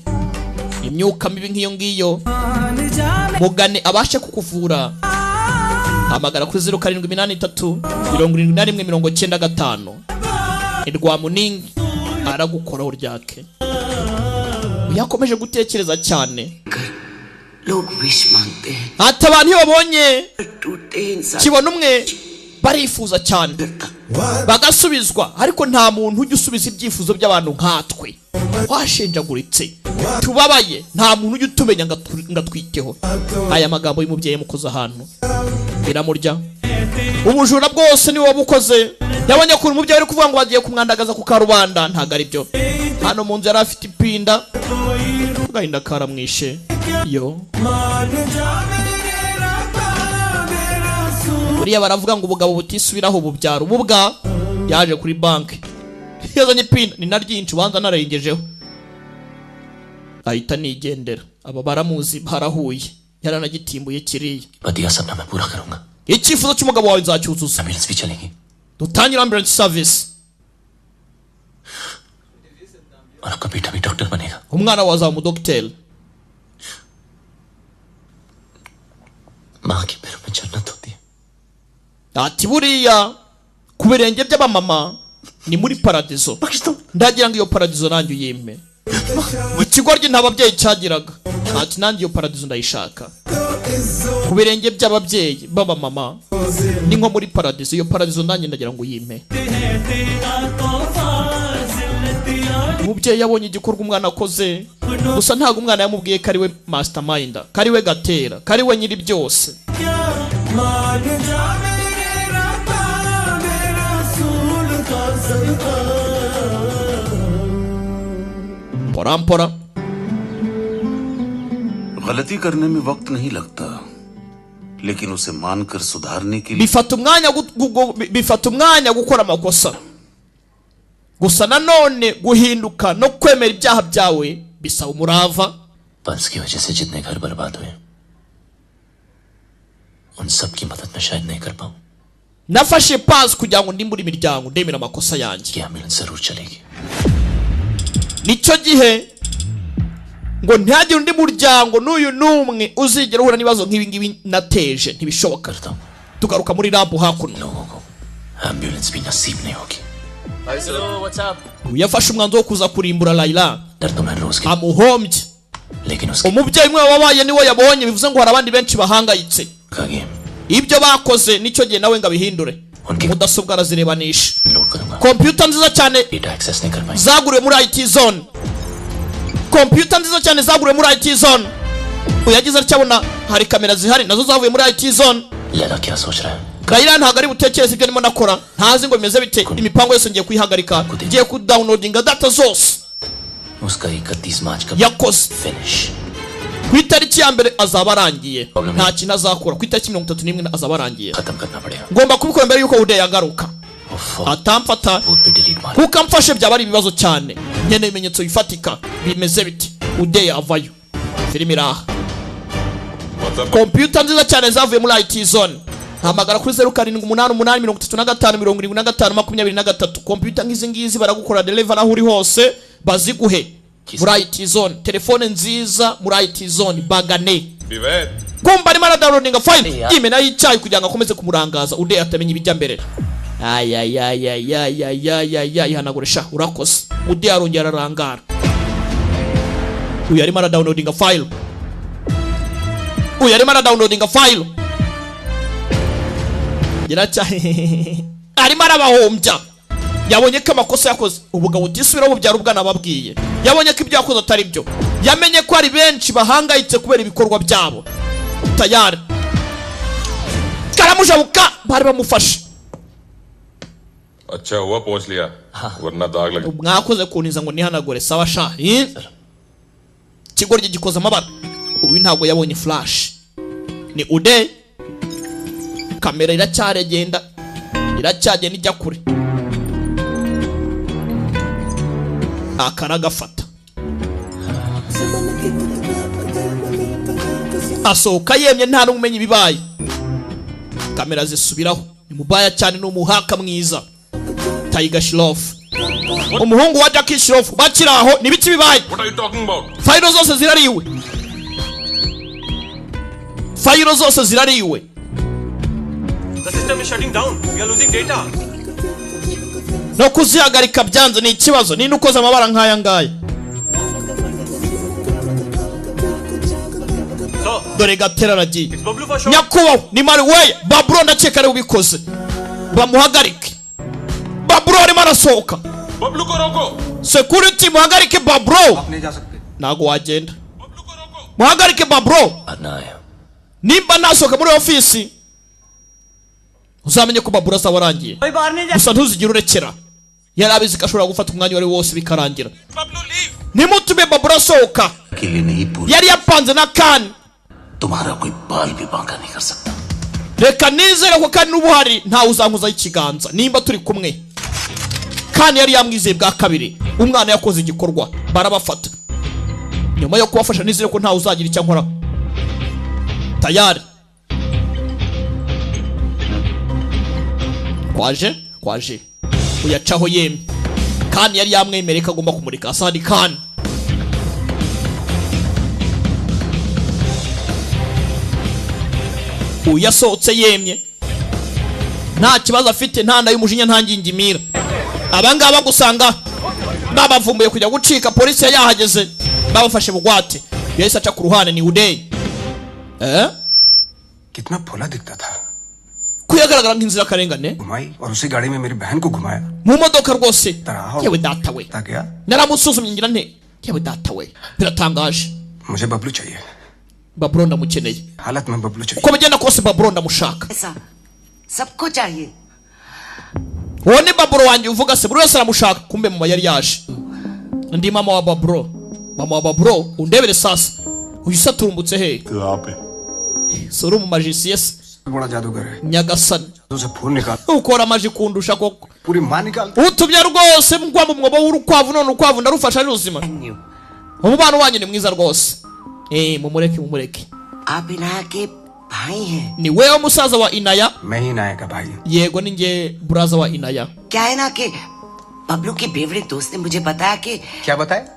imyuka mibi nk'iyo ngiyo, mugane abashe kukuvura. Hamagara kuri 0783 71 95. Rwamuningi aragukoraho ryake. Yakomeje gutekereza cyane. Ati abantu iyo babonye kibona umwe barifuza cyane bagasubizwa, ariko nta muntu ujya usubiza ibyifuzo by'abantu nkatwe twashenjaguritse tubabaye, nta muntu ujya utumenya ngo atwiteho. Aya magambo y'umubyeyi mukoze ahantu biramurya. Ubujura bwose niwe wabukoze. Yabonye ko umubyeyi ari kuvuga ngo bagiye kumwandagaza ku karubanda, ntago ari byo. Hano mu nzu yari afite ipinda, agahinda karamwishe. Yo buriya baravuga ngo ubugabo butisubiraho bubyara ububwa. Yaje kuri banki yazanye ipinda ni naryinshi, ubanza nararengejeho, ahita nigendera. Aba baramuzi barahuye, yaranagitimbuye kiriya. Icyifuzo cy'umugabo wawe nzacyuzuza, dutangire ambulance service, umwana wawe azaba umudogiteri. Ati buriya ku birenge by'abamama ni muri paradizo, ndagira ngo iyo paradizo nanjye uyimpe. Mu kigoryi nta babyeyi cyagiraga, ati nanjye iyo paradizo ndayishaka. Ku birenge by'ababyeyi b'abamama ni nko muri paradizo, iyo paradizo nanjye ndagira ngo uyimpe. Umubyeyi yabonye igikorwa umwana akoze, gusa ntabwo umwana yamubwiye ko ari we mastermind, ko ari we gatera, ko ari we nyiri byose. Pora pora. गलती करने में वक्त नहीं लगता, लेकिन उसे मानकर सुधारने के लिए bifata umwanya gukora amakosa. Gusa nanone guhinduka no kwemera ibyaha byawe bisaba umurava. Pulse की वजह से जितने घर बर्बाद हुए उन सब की मदद मैं शायद नहीं कर पाऊं. Nafashe pause kugira ngo ndimbure imiryango, ndemera amakosa yanjye. Ambulance जरूर चलेगी. Nicyo gihe ngo ntihagire undi muryango n'uyu n'umwe uzigera uhura n'ibibazo nk'ibi ngibi nateje, ntibishoboka. Tugaruka muri lab hakuno. Ambulance भी नसीब नहीं होगी. Yafashe umwanzuro wo kuza kurimbura Layla, amuhombye. Umubyeyi umwe wabaye niwe yabonye, bivuze ngo hari abandi benshi bahangayitse ibyo bakoze. Nicyo gihe nawe ngo abihindure. Mudasobwa arazirebanisha, kompiyuta nziza cyane zaguriwe muri IT zone, kompiyuta nziza cyane zaguriwe muri IT zone. Uyagize acyabona hari kamera zihari nazo zavuye muri IT zone. Raila ntabwo ari butekereze ibyo ndimo nakora, ntazi ngo bimeze bite. Imipango yose ngiye kuyihagarika, ngiye kudownloadinga data zose उसका 31 मार्च का yakoze. Finish. Ku itariki ya mbere azaba arangiye, nta kintu azakora. Ku itariki 31 azaba arangiye. खत्म करना पड़ेगा। Ngomba kubikora mbere y'uko Uday agaruka atamfata, पे delete मार। Kuko amfashe byaba ari ibibazo cyane. Nkeneye ibimenyetso bifatika bimeze biti. Uday avayo, filime iraha. Kompiyuta nziza cyane zavuye muri IT zone, hamagara kuri 0788 35 75 23. Kompiyuta nk'izi ngizi baragukora deliver aho uri hose, baziguhe muri IT zone. Telefone nziza muri IT zone, bagane. Vivek. Kumba arimo aradownloadinga file yimena y'icyayi kugira ngo akomeze kumurangaza, Uday atamenya ibijya mbere. Ayayayayayayayaya, ihanagure sha, urakoze. Uday arongera ararangara. Uyu arimo aradownloadinga file, uyu arimo aradownloadinga file geracya, arimo arabahombya. Yabonye ko amakosa yakoze, ubugabo butisubiraho bubyara ubwana babwiye. Yabonye ko ibyo yakoze atari byo, yamenye ko hari benshi bahangayitse kubera ibikorwa byabo. Tayari karamujabuka, bari bamufashe. अच्छा हुआ पहुंच लिया, वरना दाग लग। Mwakoze kuntiza ngo nihanagure. Sawa sha, eh? Ikigoryi gikoze amabara. Uyu ntabwo yabonye flash, ni Uday. Kamera iracyaregenda, iracyagenda ijya kure, akaragafata, asohoka yemye, nta n'umenya ibibaye. Kamera zisubiraho. Ni mubaya cyane, ni umuhaka mwiza. Tiger Shroff, umuhungu wa Jackie Shroff. Bakiri aho, nibiki bibaye? What are you talking about? Fayiro zose zirariwe, fayiro zose zirariwe. The system is shutting down. We are losing data. No kuzihagarika byanze, ni ikibazo. Ninde ukoze amabara nk'aya ngaya? Dore gatera aragiye. Nyakubahwa, ni malware. Baburo ndakeka ariwe ubikoze, bamuhagarike. Baburo arimo arasohoka. Bablu को रोको। Security, muhagarike Baburo, ntabwo wagenda. Muhagarike Baburo. Nimba nasohoka muri ofisi, uzamenye ko Baburo azaba arangiye. Gusa ntuzigire urekera. Yari abizi ko ashobora gufata umwanya uwo ari wo wose bikarangira. Nimutume Baburo asohoka. अकेले नहीं, पूरी Yari yapanze na Kani. तुम्हारा कोई बाल भी बांका नहीं कर सकता। Reka nizere ko kandi n'ubu hari ntawe uzankuzaho ikiganza nimba turi kumwe. Kandi yari yamwizeye bwa kabiri. Umwana yakoze igikorwa, barabafata. Nyuma yo kubafasha, nizere ko ntawe uzagira icyo ankora. Tayari kwaje kwaje, uyacaho yemye. Kandi yari yamwemereye ko agomba kumurika Asadi Kani. Uyu yasohotse yemye, nta kibazo afite, nta nda y'umujinya, nta ngingimira. Abangaba gusanga babavumbuye kujya gucika, polisi yari yahageze, babafashe bugwate. Yahise aca ku ruhande, ni Uday, eh. कितना भोला दिखता था। Ko yagaragara nk'inzirakarengane. घुमाई और उसी गाड़ी में मेरी बहन को घुमाया। Mu modoka rwose, yewe data we. गया। Naramusuzumye, ngira nte, yewe data we, biratangaje. मुझे बबलू चाहिए। Baburo ndamukeneye। हालत में बबलू चाहिए। Uko bigenda kose Baburo ndamushaka। ऐसा सबको चाहिए। Uwo ni Baburo wanjye uvuga se? Buri wese aramushaka. Kumbe mama yari yaje. Ndi mama wa Baburo, mama wa Baburo, undebere sasa. Uyu se aturumbutse he? Si uri umumagicien se? बड़ा जादूगर है। Nyagasani, उसे फूल निकाल। Ukora magie kundusha koko. पूरी माँ निकाल। Utumye rwose mugwa mu mwobo w'urukwavu, none urukwavu ndarufasha ari ruzima. Umubano wanyu ni mwiza rwose. Eh, mumureke, mumureke. आप इनाया के भाई हैं? Ni wewe musaza wa Inaya? मैं ही नायक का भाई। Yego, ni njye buraza wa Inaya. क्या है ना कि बबलू के बेवड़े दोस्त ने मुझे बताया कि क्या बताया?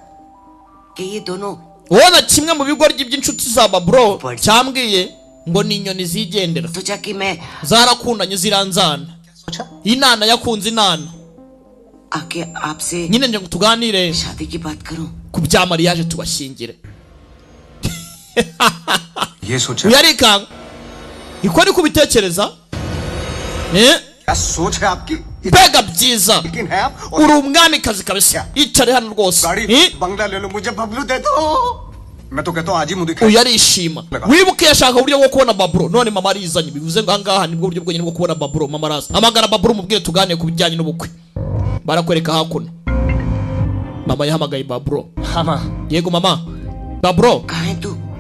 कि ये दोनों Ubona kimwe mu bigoryi by'inshuti za Baburo cyambwiye ngo ni inyoni zigendera zarakundanye ziranzana, inana yakunze inana. आके आपसे Nyine nje ngo tuganire शादी की बात करूं। Ku bya mariage, tubashyingire. ये सोचा? Uyu arikanga iko ari kubitekereza, eh? क्या सोच है आपकी? Mbega byiza, uri umwamikazi kabisa. Icare hano rwose, eh? बंगला ले लो, मुझे बबलू दे दो। मैं तो कहता हूँ आज ही मुंह दिखा Uyu arishima. Wibuke yashaka uburyo bwo kubona Baburo, none mama arizanye, bivuze ngo ahangaha nibwo buryo bwonyine bwo kubona Baburo. Mama araza, hamagara Baburo umubwire tuganire ku bijyanye n'ubukwe. Barakwereka hakuno mama yahamagaye Baburo. हाँ माँ Yego mama. Baburo,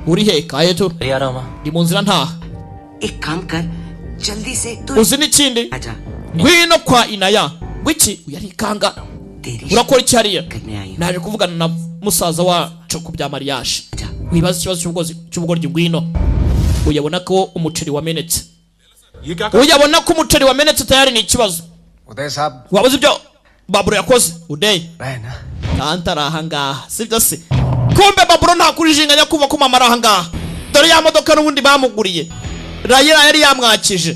uri he? Kahe tu? अरे आ रहा हूँ माँ Ndi mu nzira ntaha. एक काम कर जल्दी से तू Uzi n'ikindi, आजा ngwino kwa Inaya. Wiki uyu arikanga, urakora iki hariya? करने आई हूँ Naje kuvugana na musaza wacu ku bya mariage. Wibaza ikibazo cy'ubugoryi, ngwino. Uyabona ko umuceri wamenetse. ये क्या Uyabona ko umuceri wamenetse, tayari ni ikibazo. उदय साहब Wabuze ibyo Baburo yakoze Uday रहे ना Kanta ari ahangaha, sibyo se? Kumbe Baburo nta kurijinganya kuva ko mama ari ahangaha. Dore ya modoka n'ubundi bamuguriye, Rayira yari yamwakije.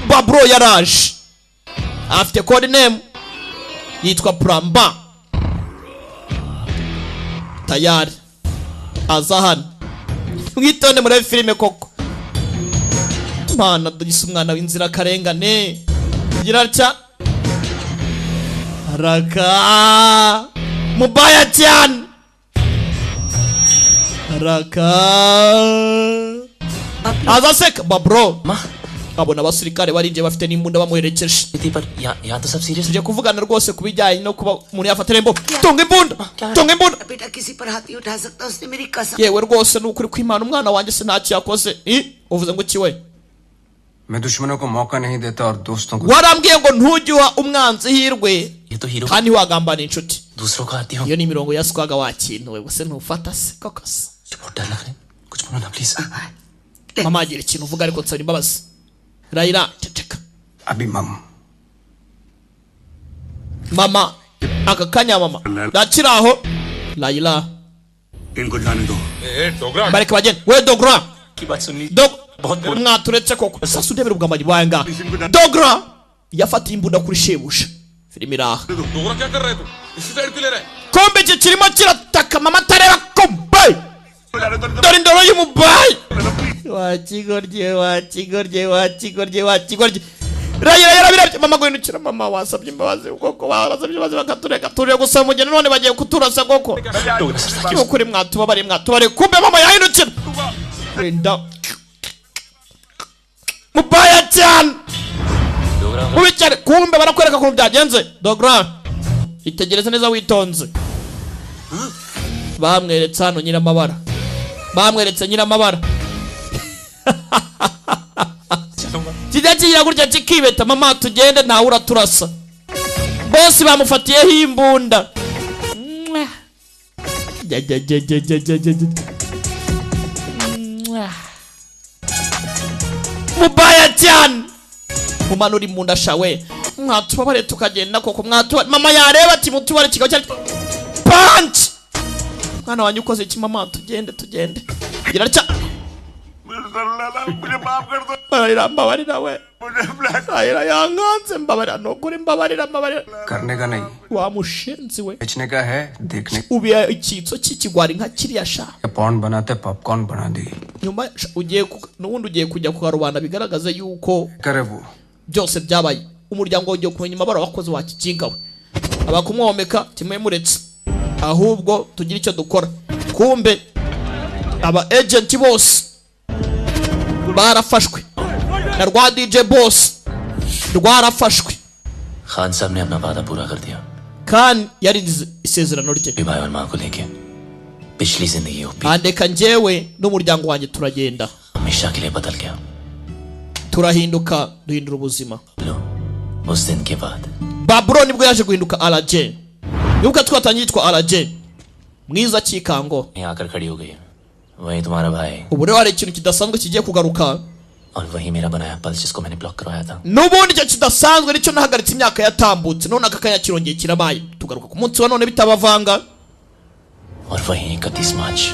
Baburo yaraje afite code name yitwa Pramba. Tayari aza hano. Mwitonde murebe filime koko. Mana, dugise umwana w'inzirakarengane gira atya raka mubaya cyane raka aza aseka. Babro abona abasirikare barinjiye bafite n'imbunda bamuherekeje. थी पर यहाँ यहाँ तो सब serious Tujye kuvugana rwose ku bijyanye no kuba umuntu yafata irembo. Tunga imbunda, tunga imbunda. बेटा किसी पर हाथ नहीं उठा सकता उसने मेरी कसम Yewe rwose ni ukuri kw'Imana, umwana wanjye se ntacyo yakoze. I uvuze ngo iki we? मैं दुश्मनों को मौका नहीं देता और दोस्तों को Warambwiye ngo ntujye uha umwanzi ihirwe ये तो hero kandi ntiwagambana inshuti. दूसरों को आती हो Iyo ni imirongo ya swaga wakintu we gusa ntufata se koko se? बहुत डर लग रहा है कुछ बोलो ना please. Mama agira ikintu uvuga, ariko nsaba imbabazi. Rayira ceceka. अभी मम Mama aka kanya mama ndakiri aho Rayira. इनको जाने दो ए Dogra Bareke bagende we Dogra. की बात सुन ली Dog बहुत बोल mwaturetse koko. Sasa urebera ubugambanyi bwawe ngaha. Dogra yafatiye imbunda kuri shebuja. Filime iraha. Dogra क्या कर रहा है तू इसी साइड क्यों ले रहा है Kombe iki kirimo kirataka mama atareba kombe. Dore indoro y'umubayi wa kigoryi, wa kigoryi, wa kigoryi, wa kigoryi. Rayira yarabirabye. Mama guhindukira, mama wasabye imbabazi koko, warasabye imbabazi bakatureka turiye gusaba umugeni none bagiye kuturasa koko. Dogra sir Ni ukuri mwatubabariye, mwatubabariye. Kumbe mama yahindukira wenda mubaya cyane Dogra mubi cyane. Kumbe barakwereka ukuntu byagenze. Dogra itegereze neza witonze. Bamweretse hano nyiramabara, bamweretse nyiramabara kijya kigira gutya kikibeta. Mama tugende, ntawe uraturasa. Bose bamufatiyeho imbunda. Mwah. Jya, jya, jya, jya, jya, jya, jya, jya. Mwah. Mubaya cyane mumanura imbunda shawe. Mwatubabare tukagenda koko, mwatubare. Mama yareba ati mutubare kigabo cyari punch. Mwana wanjye ukoze iki? Mama tugende, tugende. Gira atya. Mbabarira, mbabarira we. Rayira yankanze, mbabarira nukuri, mbabarira, mbabarira. करने का नहीं Wa mushenzi we, बेचने का है देखने ubiya icyitso cy'ikigwari nka kiriya sha. का पॉन बनाते popcorn बना दी Nyuma sha, ugiye n'ubundi ugiye kujya ku karubanda bigaragaze yuko करे वो byose byabaye. Umuryango ugiye kumenya amabara wakoze wa kikinga we. Abakumwomeka kimwe muretse, ahubwo tugire icyo dukora. Kumbe aba agent bose barafashwe na rwa DJ boss rwarafashwe. Khan साहब ने अपना वादा पूरा कर दिया Khan yarinze isezerano rye. भाई और माँ को लेके पिछली जिंदगी OP Andeka njyewe n'umuryango wanjye turagenda, हमेशा के लिए बदल गया turahinduka, duhindura ubuzima. उस दिन के बाद Baburo nibwo yaje guhinduka RJ. Nibuka twatangiye yitwa RJ mwiza cyikango. यहाँ आकर खड़ी हो गई है वही तुम्हारा भाई Ubu rero hari ikintu kidasanzwe kigiye kugaruka. और वही मेरा बनाया पल्स जिसको मैंने ब्लॉक करवाया था N'ubundi icyo kidasanzwe nicyo nahagaritse imyaka yatambutse, none aka kanya kirongeye kirabaye. Tugaruka ku munsi wa none bitabavanga. और वही 31 मार्च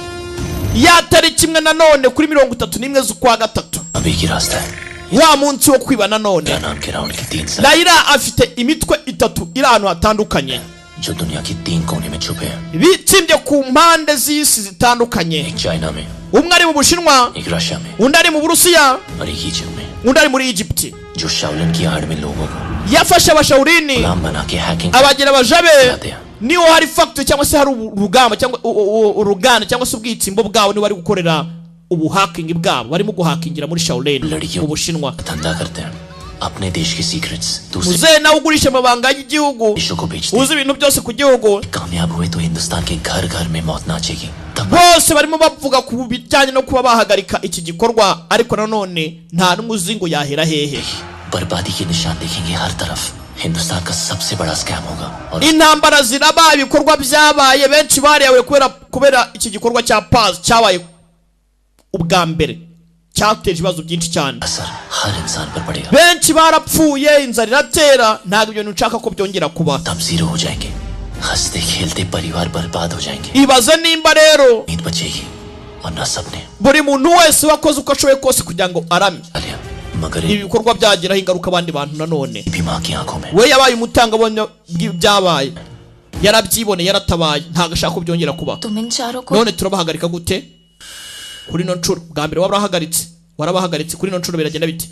Ya tariki imwe nanone kuri 31 z'ukwa gatatu, अभी की रास्ता है wa munsi wo kwiba nanone. नाम के राउंड के 3 साल Raila afite imitwe itatu iri ahantu hatandukanye, जो दुनिया की 3 कोने में छुपे हैं bitsimbye ku mpande z'isi zitandukanye. एक चाइना में Umwe ari mu Bushinwa, एक रशिया में undi ari mu Burusiya, और एक इजिप्ट में undi ari muri Egypt. जो शाओलिन की आड़ में लोगों को Yafashe abashawurini गुलाम बना के hacking abagira abajabe, Niho hari factory cyangwa se hari urugamba cyangwa uruganda cyangwa se ubwitsimbo bwabo, niba bari gukorera ubuhacking bwabo, barimo guhakingira muri Shaolin mu Bushinwa. धंधा करते हैं अपने देश के secrets दूसरे Muzehe nawe ugurisha amabanga y'igihugu, देशों को बेचते uzi ibintu byose ku gihugu. कामयाब हुए तो हिंदुस्तान के घर घर में मौत नाचेगी। Bose barimo bavuga ku bijyanye no kuba bahagarika iki gikorwa, ariko nanone nta n'umwe uzi ngo yahera hehe. बर्बादी के निशान देखेंगे हर तरफ। हिंदुस्तान का सबसे बड़ा स्कैम होगा और Intambara ziraba, ibikorwa byabaye, benshi barewe kubera iki gikorwa cya Paz cyabaye ubwa mbere, cyateje ibibazo byinshi cyane. हर इंसान पर पड़ेगा। Benshi barapfuye, inzara iratera, ntabwo ibyo bintu nshaka ko byongera kuba. हम जीरो हो जाएंगे, हंसते खेलते परिवार बर्बाद हो जाएंगे। Ibaze nimba rero उम्मीद बचेगी और ना सपने। buri muntu wese wakoze uko ashoboye kose kugira ngo arame, मगर ibi bikorwa byagiraho ingaruka abandi bantu nanone. भी माँ की आंखों में We yabaye umutangabuhamya bw'ibyabaye, yarabyiboneye, yaratabaye, ntabwo ashaka ko byongera kuba. तुम इन चारों को None turabahagarika gute kuri ino nshuro? Bwa mbere warabahagaritse, warabahagaritse, kuri ino nshuro biragenda bite?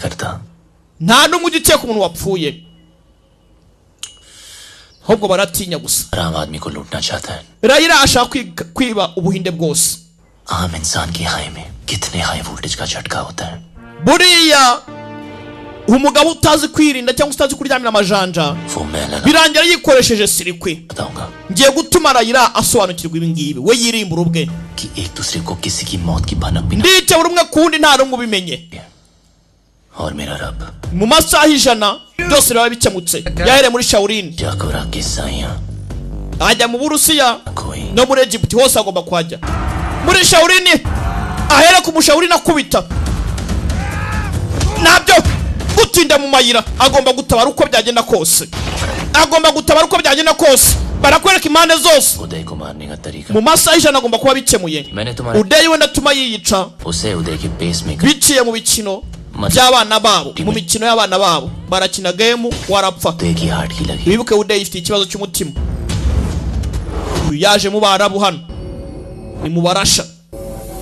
Nta n'umwe ujya ukeka umuntu wapfuye, ahubwo baratinya gusa. आम आदमी को लूटना चाहता है। Rayira ashaka kwiba Ubuhinde bwose. आम इंसान की हाई में कितने हाई वोल्टेज का झटका होता है। Buriya umugabo utazi kwirinda cyangwa utazi kuryamira amajanja, वो मैं लगा birangira yikoresheje sirikwi. Ngiye gutuma Rayira asobanukirwa ibi ngibi, we yirimbura ubwe. कि एक दूसरे को किसी की मौत की भनक भी Ndice buri umwe ku wundi, nta n'umwe ubimenye. और मेरा रब Mu masaha 100 byose biba bikemutse. Yahereye muri Shaolin जाकोरा के साइया ajya mu Burusiya no muri Egiputi, hose agomba kuhajya. Muri Shaolin ahera ku Mushawurini akubita, ntabyo gutinda mu mayira, agomba gutabara uko byagenda kose, agomba gutabara uko byagenda kose. Barakwereka impande zose. उदय को मारने का तरीका Mu masaha 100 agomba kuba bikemuye. मैंने तुम्हारे Udeyi wenda atuma yiyica उसे उदय के base में biciye mu bikino by'abana babo, mu mikino y'abana babo barakina game, warapfa. उदय की हार्ट की लगी Wibuke Udeyi ifite ikibazo cy'umutima. Uyu yaje mu Barabu, hano ni mu Barasha,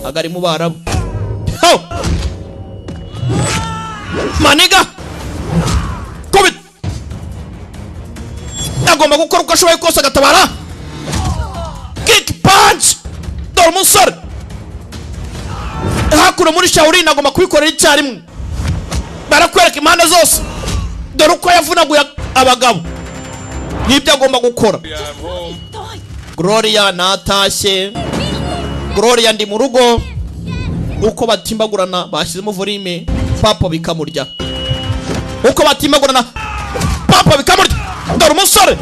agari mu Barabu. Ho! Maniga kubita, agomba gukora uko ashoboye kose agatabara. Kick punch, dore umusore hakuno muri Shaolin agomba kubikorera icyarimwe. Barakwereka impande zose, dore uko yavunaguye abagabo nibyo agomba gukora. Gloria natashye, Gloria ndi mu rugo. Uko batimbagurana bashyizemo volume, papa bikamurya. Uko batimbagurana papa bikamurya. Dore umusore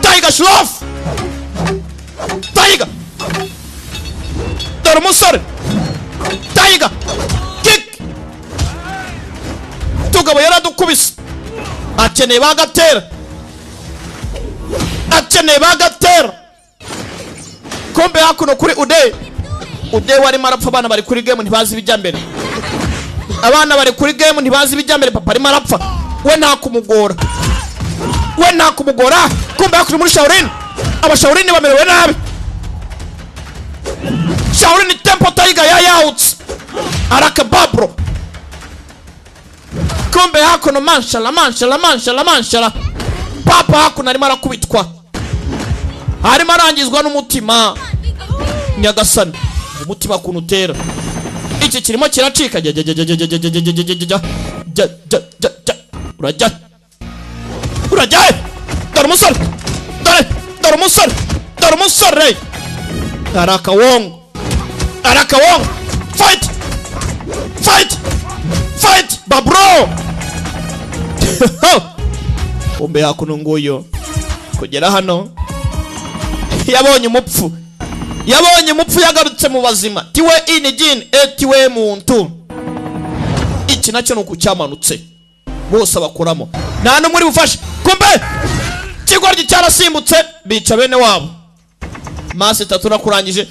Tiger Shroff, Tiger, dore umusore Tiger kick. Tugabo yaradukubise, akeneye bagatera, akeneye bagatera. Kumbe hakuno kuri Ude, Ude warimo arapfa, abana bari kuri game ntibazi ibijya mbere, abana bari kuri game ntibazi ibijya mbere, papa arimo arapfa, we nta kumugora, we nta kumugora. Kumbe hakuno muri Shaolin, aba Shaolin bamerewe nabi. Shaolin Temple Tiger yayahutse arakababro. Kumbe hakuno manshala manshala manshala manshala, papa hakuno arimo arakubitwa, arimo arangizwa n'umutima. Nyagasani, umutima kuntu utera, iki kirimo kiracika. Jya jya jya jya jya jya jya jya jya jya jya jya jya jya jya, urajya urajya, dore umusore, dore dore umusore, dore umusore arakawongo, arakawongo. Fight fight fight babro. Kumbe hakuno nguyo kugera hano yabonye umupfu, yabonye umupfu yagarutse mu bazima. Tiwe inijin etiwe muntu, iki nacyo nuko cyamanutse, bose abakuramo nta n'umwe uri bufashe. Kumbe ikigoryi cyarasimbutse, bica bene wabo. Masi itatu nakurangije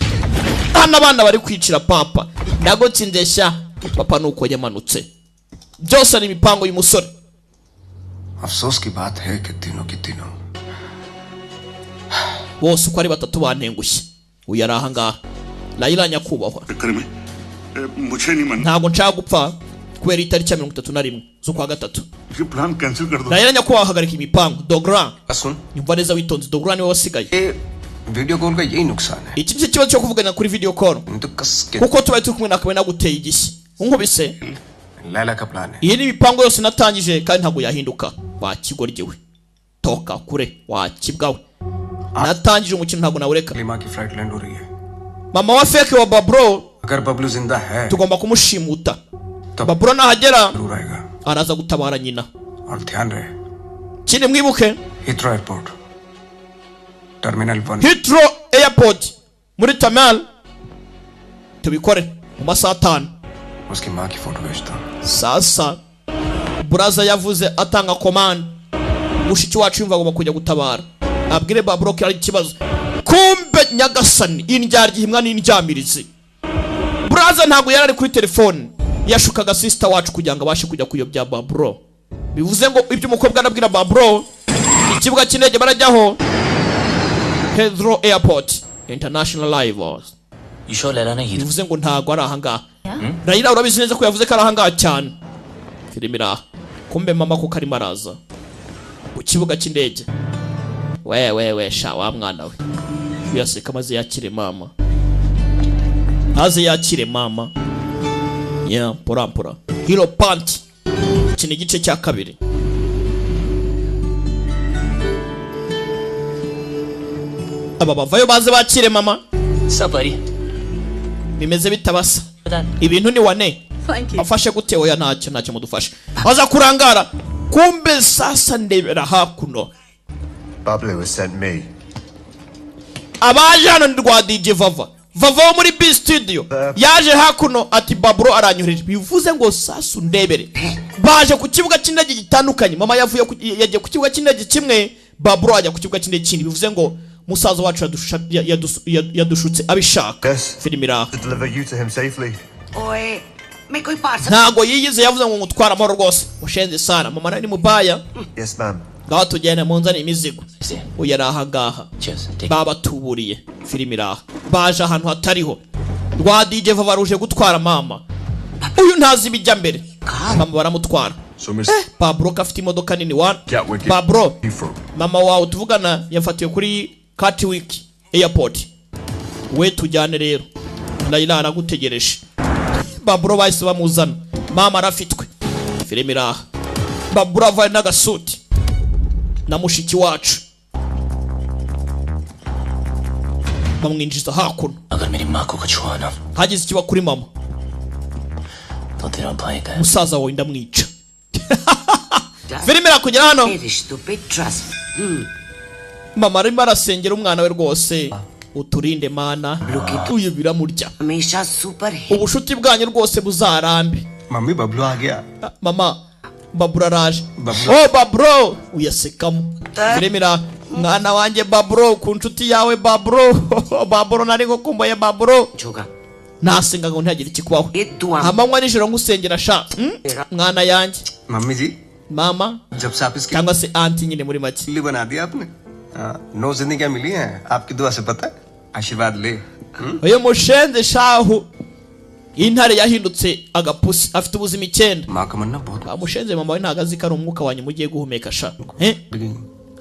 hano, abana bari kwicira papa, ndagutsinze sha papa. Nuko yamanutse, byose ni imipango y'umusore. अफसोस की बात है कि तीनों की तीनों Bose uko ari batatu bantengushye. Uyu ari ahangaha Layila nyakubahwa, मुझे नहीं मन ntabwo nshaka gupfa kubera itariki ya 31 z'ukwa gatatu. ये plan cancel कर दो। Layila nyakubahwa, hagarika imipango. Dogra nyumva neza witonze, Dogra niwe wasigaye. Video call का यही नुकसान है Iki nicyo kibazo cyo kuvugana kuri video call, नहीं तो कस के kuko tubaye turi kumwe nakabaye naguteye igishyi unkubise. Laila का plan है Iyi ni imipango yose natangije kandi ntabwo yahinduka. Wakigoryi we, toka kure wakibwawe, natangije umukino ntabwo nawureka. Lima की flight land हो रही है Mama wa feke wa Babro अगर बबलू जिंदा है tugomba kumushimuta. Babro nahagera जरूर आएगा araza gutabara nyina. और ध्यान रहे Ikindi mwibuke Heathrow airport terminal 1 Heathrow Airport muri Tamal, tubikore mu masaha 5. उसकी माँ की फोटो भेजता हूँ Sasa buraza yavuze atanga command, mushiki wacu yumva agomba kujya gutabara abwire Babro ko ari ikibazo. Kumbe nyagasani indyarya imwa n'indyamirizi, buraza ntabwo yari ari kuri telefone, yashukaga sister wacu kugira ngo abashe kujya kuyobya Babro. Bivuze ngo ibyo umukobwa arabwira Babro, ikibuga cy'indege barajyaho Heathrow Airport International Arrivals. You sure Laila ने Heathrow Bivuze ngo ntago ari ahangaha. Raila urabizi neza ko yavuze ko ari ahangaha cyane. Filime iraha, kumbe mama kuko arimo araza ku kibuga cy'indege. We we we sha wa mwana we, uyaseka maze yakire mama, maze yakire mama ya mpora mpora. Hero Pant, iki ni igice cya kabiri. Aba bavayo baze bakire mama. Sabari bimeze bitabasa ibintu ni wane afashe gute? Oya ntacyo ntacyo mudufashe aza kurangara. Kumbe sasa ndebera hakuno Bablu has sent me. Abaje hano ni rwa DJ Vava Vava wo muri B studio yaje hakuno ati Babro aranyohereje. Bivuze ngo sasa ndebere baje ku kibuga cy'indege gitandukanye. Mama yavuye yagiye ku kibuga cy'indege kimwe, Babro ajya ku kibuga cy'indege kindi. Bivuze ngo musaza wacu yadushutse abishaka. Filime iraha. To deliver you to him safely. ओए मैं कोई parcel Ntago yiyize yavuze ngo ngutwara amahoro rwose ushenze sana. Mama nawe ni mubaya. Yes, ma'am. Ngaho tujyane munzane imizigo. Uyu ari aha ngaha babatuburiye. Filime iraha, baje ahantu hatariho rwa DJ Vava ruje gutwara mama. Uyu ntazi ibijya mbere, mama baramutwara. Pablo ko afite imodoka nini wana Pablo, mama wawe tuvugana yafatiwe kuri Gatwick Airport, we tujyane rero. Raila aragutegereje. Babro bahise bamuzana, mama arafitwe. Filime iraha, Babro avaye n'agasuti na mushiki wacu bamwinjiza hakuno. अगर मेरी माँ को कुछ हुआ ना Hagize ikiba kuri mama, तो तेरा भाई का musaza wawe ndamwica. Filime irakugera hano, रिश्तों पे trust mama arimo arasengera umwana we rwose, uturinde mana. Uyu biramurya. हमेशा super Ubushuti bwanyu rwose buzarambe. Mummy Bablu आ गया Mama Babro araje. Babro. Oh Babro uyasekamo. Filime iraha, mwana wanjye Babro ku nshuti yawe Babro. Babro nari ngukumbuye Babro. होगा Nasenga ngo ntihagire ikikubaho amanywa nijoro ngusengera sha. Mwana yanjye. Mummy ji Mama जब से आप इसकी cyangwa se anti nyine muri make. बिल्ली बना दिया आपने हाँ, नौ जिंदगियां मिली हैं आपकी दुआ से पता है आशीर्वाद ले Uyu mushenzi shahu intare yahindutse agapusi afite ubuzima 9. माँ का मरना बहुत Mushenzi mama we ntago azi ko ari umwuka wanyu mugiye guhumeka sha.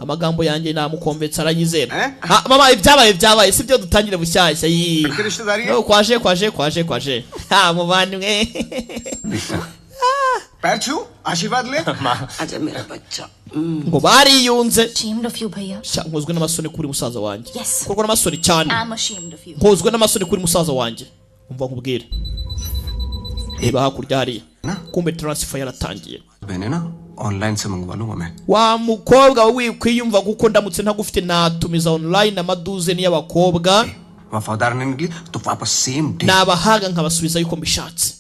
Amagambo yanjye namukomvetsa aranyizera. Ah, mama ibyabaye byabaye sibyo dutangire bushyashya yi. No, kwaje kwaje kwaje kwaje. Ha muvandimwe. पैर छू आशीर्वाद ले अच्छा मेरा बच्चा Ngo bariyunze. Ashamed of you भैया Sha nkozwe n'amasoni kuri musaza wanjye. Yes. Nkozwe n'amasoni cyane. I'm ashamed of you. Nkozwe n'amasoni kuri musaza wanjye. Umva nkubwire. Reba hakurya hariya. Kumbe transfer yaratangiye. बहने ना online से मंगवा लूंगा मैं Wa mukobwa we wikwiyumva kuko ndamutse ntagufite natumiza online amaduzeni y'abakobwa वफादार नहीं निकली तो वापस same day nabahaga nkabasubiza yuko mbishatse.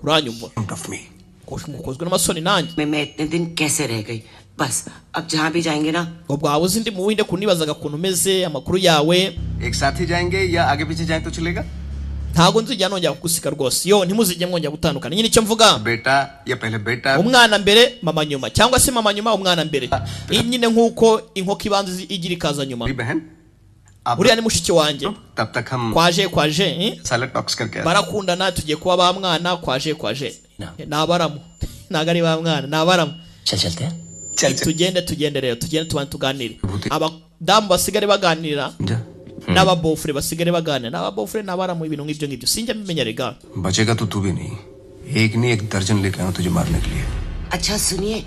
Uranyumva? Of me Nkozwe n'amasoni nanjye. मैं इतने दिन कैसे रह गई बस अब जहाँ भी जाएंगे ना Ngo bwawe uzi ndi mu winde kunibazaga ukuntu umeze amakuru yawe. एक साथ ही जाएंगे या आगे पीछे जाएं तो चलेगा Ntago nzijya nongera kugusiga rwose. Yo ntimuzijye mwongera gutandukana. Nyine icyo mvuga बेटा या पहले बेटा umwana mbere mama nyuma cyangwa se mama nyuma umwana mbere. Nyine nkuko inkoko ibanza igira ikaza nyuma. बहन Uriya ni mushiki wanjye. तब तक हम Kwaje kwaje eh? Salad talks करके आते हैं। Barakundana tugiye kuba ba mwana kwaje kwaje. Ni abaramu ntago ari ba mwana ni abaramu. चल चलते हैं Tugende tugende rero tugende tubanze tuganire. Abadamu basigare baganira. जा N'ababofure basigare baganira n'ababofure n'abaramu, ibintu nk'ibyo ngibyo sinjya mbimenya rega. बचेगा तो तू भी नहीं, एक नहीं एक दर्जन लेके आऊं तुझे मारने के लिए। अच्छा सुनिए,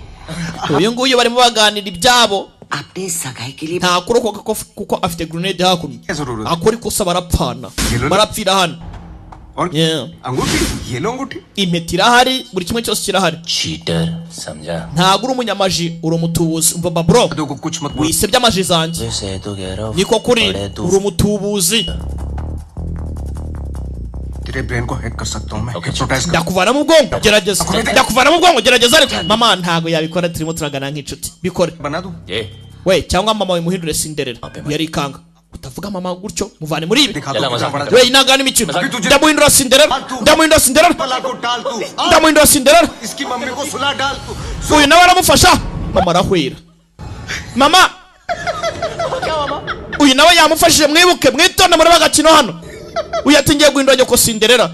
Uyu nguyu barimo baganira ibyabo. आपने सगाई के लिए Nta kurokoka kuko afite grenade hakuno, akora ikosa barapfana, barapfira hano. Yeah. अंगूठी, ये लो अंगूठी। Impeta irahari, buri kimwe cyose kirahari. Cheater समझा? Ntabwo uri umunyamaji, uri umutubuzi. Umva babro, wisebye amaji zanjye. से तो कह रहा हूँ। Niko kuri, uri umutubuzi. तेरे ब्रेन को हैक कर सकता हूँ मैं, hypnotise कर। Ndakuvana mu bwonko, gerageza. Ndakuvana mu bwonko, gerageza. Ariko mama ntago yabikora, turimo turagana nk'inshuti, bikore. बना दूं? ये We cyangwa mama we muhindure Cinderella. Yarikanga utavuga mama gutyo, muvane muri ibi. मजाक। We inagana imikino. Ndamuhindura Cinderella, ndamuhindura Cinderella, बला को डाल तू, ndamuhindura Cinderella. इसकी मम्मी को सुला डाल तू। Uyu nawe aramufasha, mama arahwera. Mama uyu nawe yamufashije. Mwibuke mwitonde muri bagakino hano. Uyu ati ngiye guhindura nyoko Cinderella.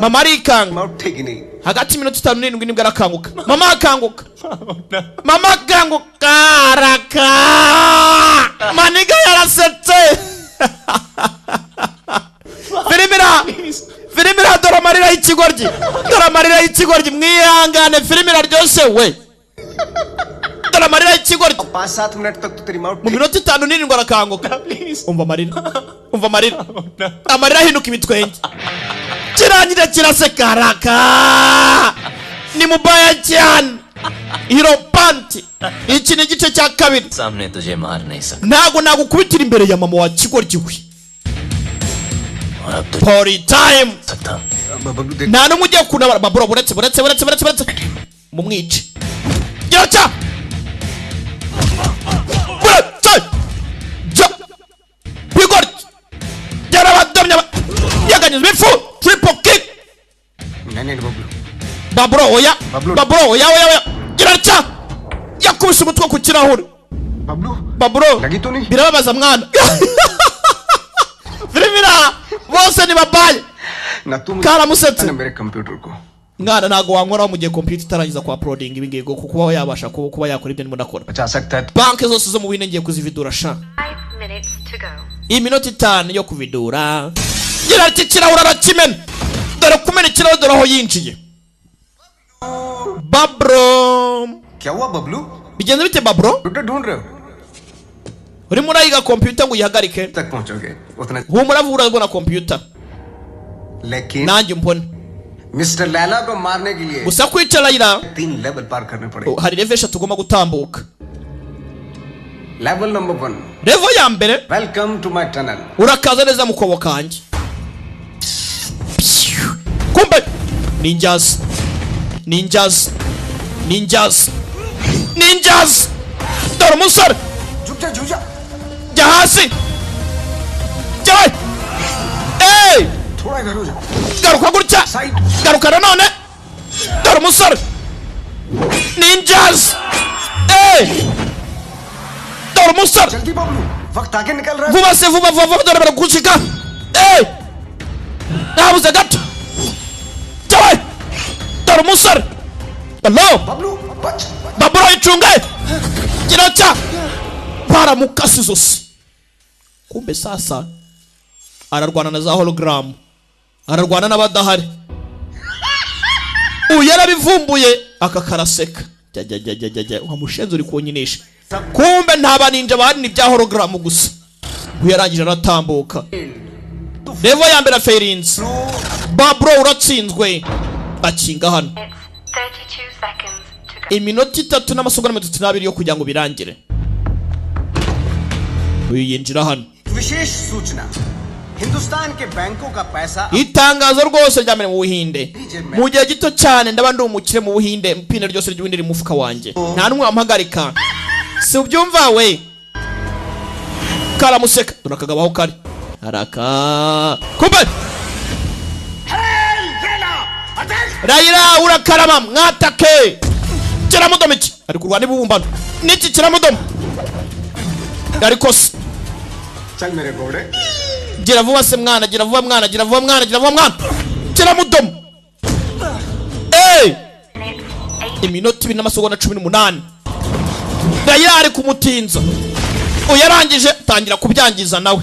Mama arikanga. उठेगी नहीं। Hagati y'iminota 5 n'7 nibwo arakanguka. Mama akanguka, mama akanguka, araka maniga yarasetse. Filime ira, filime ira. Dore amarira y'ikigoryi, dore amarira y'ikigoryi. Mwihangane, filime iraryoshye we. Dore amarira y'ikigoryi. पाँच सात मिनट तक तो तेरी माँ Mu minota 5 n'7 arakanguka. Umva amarira, umva amarira, amarira ahinduka ibitwenge. Kirangira kiraseka, araka ni mubaya cyane. Hiropanti, iki ni igice cya kabiri. सामने तुझे मार नहीं सकता। Ntabwo nagukubitira imbere ya mama wa kigoryi we. और अब तो Pori time. सकता। Bablu देख, Nta n'umwe ugiye kunabara. Baburo, buretse, buretse, buretse, buretse, buretse, mumwice. Gira buretse jya bigoryi byarabadomye, yaganyuze ibifu, triple kick. नहीं नहीं Bablu. Baburo oya. Baburo. Baburo oya, oya, oya. Gira cya yakubise umutwe ku kirahure. Bablu, Baburo, लगी तो नहीं? Birababaza mwana. Firimira bose ni babaye. ना तुम Karamusetse. ना मेरे कंप्यूटर को। Mwana, ntago wankoraho mu gihe computer itarangiza ku uploading ibi ngibi, kuba yabasha kuba yakora ibyo ndimo ndakora. बचा सकता है। Banki zose zo mu Buhinde ngiye kuzividura sha. Minutes to go. Iminota 5 yo kuvidura. Gira ati ikirahure arakimena. Dore kumena ikirahure, dore aho yinjiye Babro. क्या हुआ Bablu? Bigenze bite Babro? Computer ढूंढ रहे हो? Urimo urayiga computer ngo uyihagarike? तक पहुंचोगे उतना। Humura vuba urabona computer. लेकिन Nanjye umbone. Mister Laila को मारने के लिए Gusa kwica Layla, 3 level पार करने पड़ेंगे। hari level 3 ugomba gutambuka. Level number 1, Level ya mbere, welcome to my tunnel. Urakaza neza mu kobo kanjye. Kumbe ninjas, ninjas, ninjas, ninjas. Dore umusore. झुक जा, झुक जा। Jya hasi, jya we. Hey! थोड़ा इधर हो जा। Garuka gutya, side. Garuka nanone. Dore umusore, ninjas. Hey! Dore umusore. जल्दी बबलू, वक्त आगे निकल रहा है। Vuba se, vuba, vuba, vuba. Dore baragucika. Hey! Nabuze gato. Jya we. Dore umusore. Hello. Bablu बच। Baburo, icunge. Kiraca baramukase izosi. Kumbe sasa ararwana na za hologram, ararwana n'abadahari. Uyu yarabivumbuye, aka karaseka. Jya jya jya jya jya jya, wa mushenzi uri kunyinisha. Kumbe nta baninja bahari, ni bya hologram gusa. Uyu yarangije aratambuka level ya mbere, fairinze. Baburo uratsinzwe. Akinga hano. 32 seconds to go. Iminota 3 n'amasegonda 32 yo kugira ngo birangire. Uyu yinjira hano. विशेष सूचना, हिंदुस्तान के बैंकों का पैसा Itangazo rwose rya mbere mu Buhinde: mu gihe gito cyane ndaba ndi umukire mu Buhinde. Ipine ryose ry'Ubuhinde riri mu mufuka wanjye, nta n'umwe wampagarika. Si ubyumva we? Karamuseka. Dore akagabo aho kari araka. Kumbe Rayira urakarama, mwatake kiramudoma. Iki ari kurwana ibibumbano n'iki kiramudoma ariko se. चल मेरे घोड़े। Gira vuba se mwana, gira vuba mwana, gira vuba mwana, gira vuba mwana. Kiramudoma. Hey! Iminota 2 n'amasegonda 18. Rayira ari kumutinza. Uyarangije tangira kubyangiza nawe.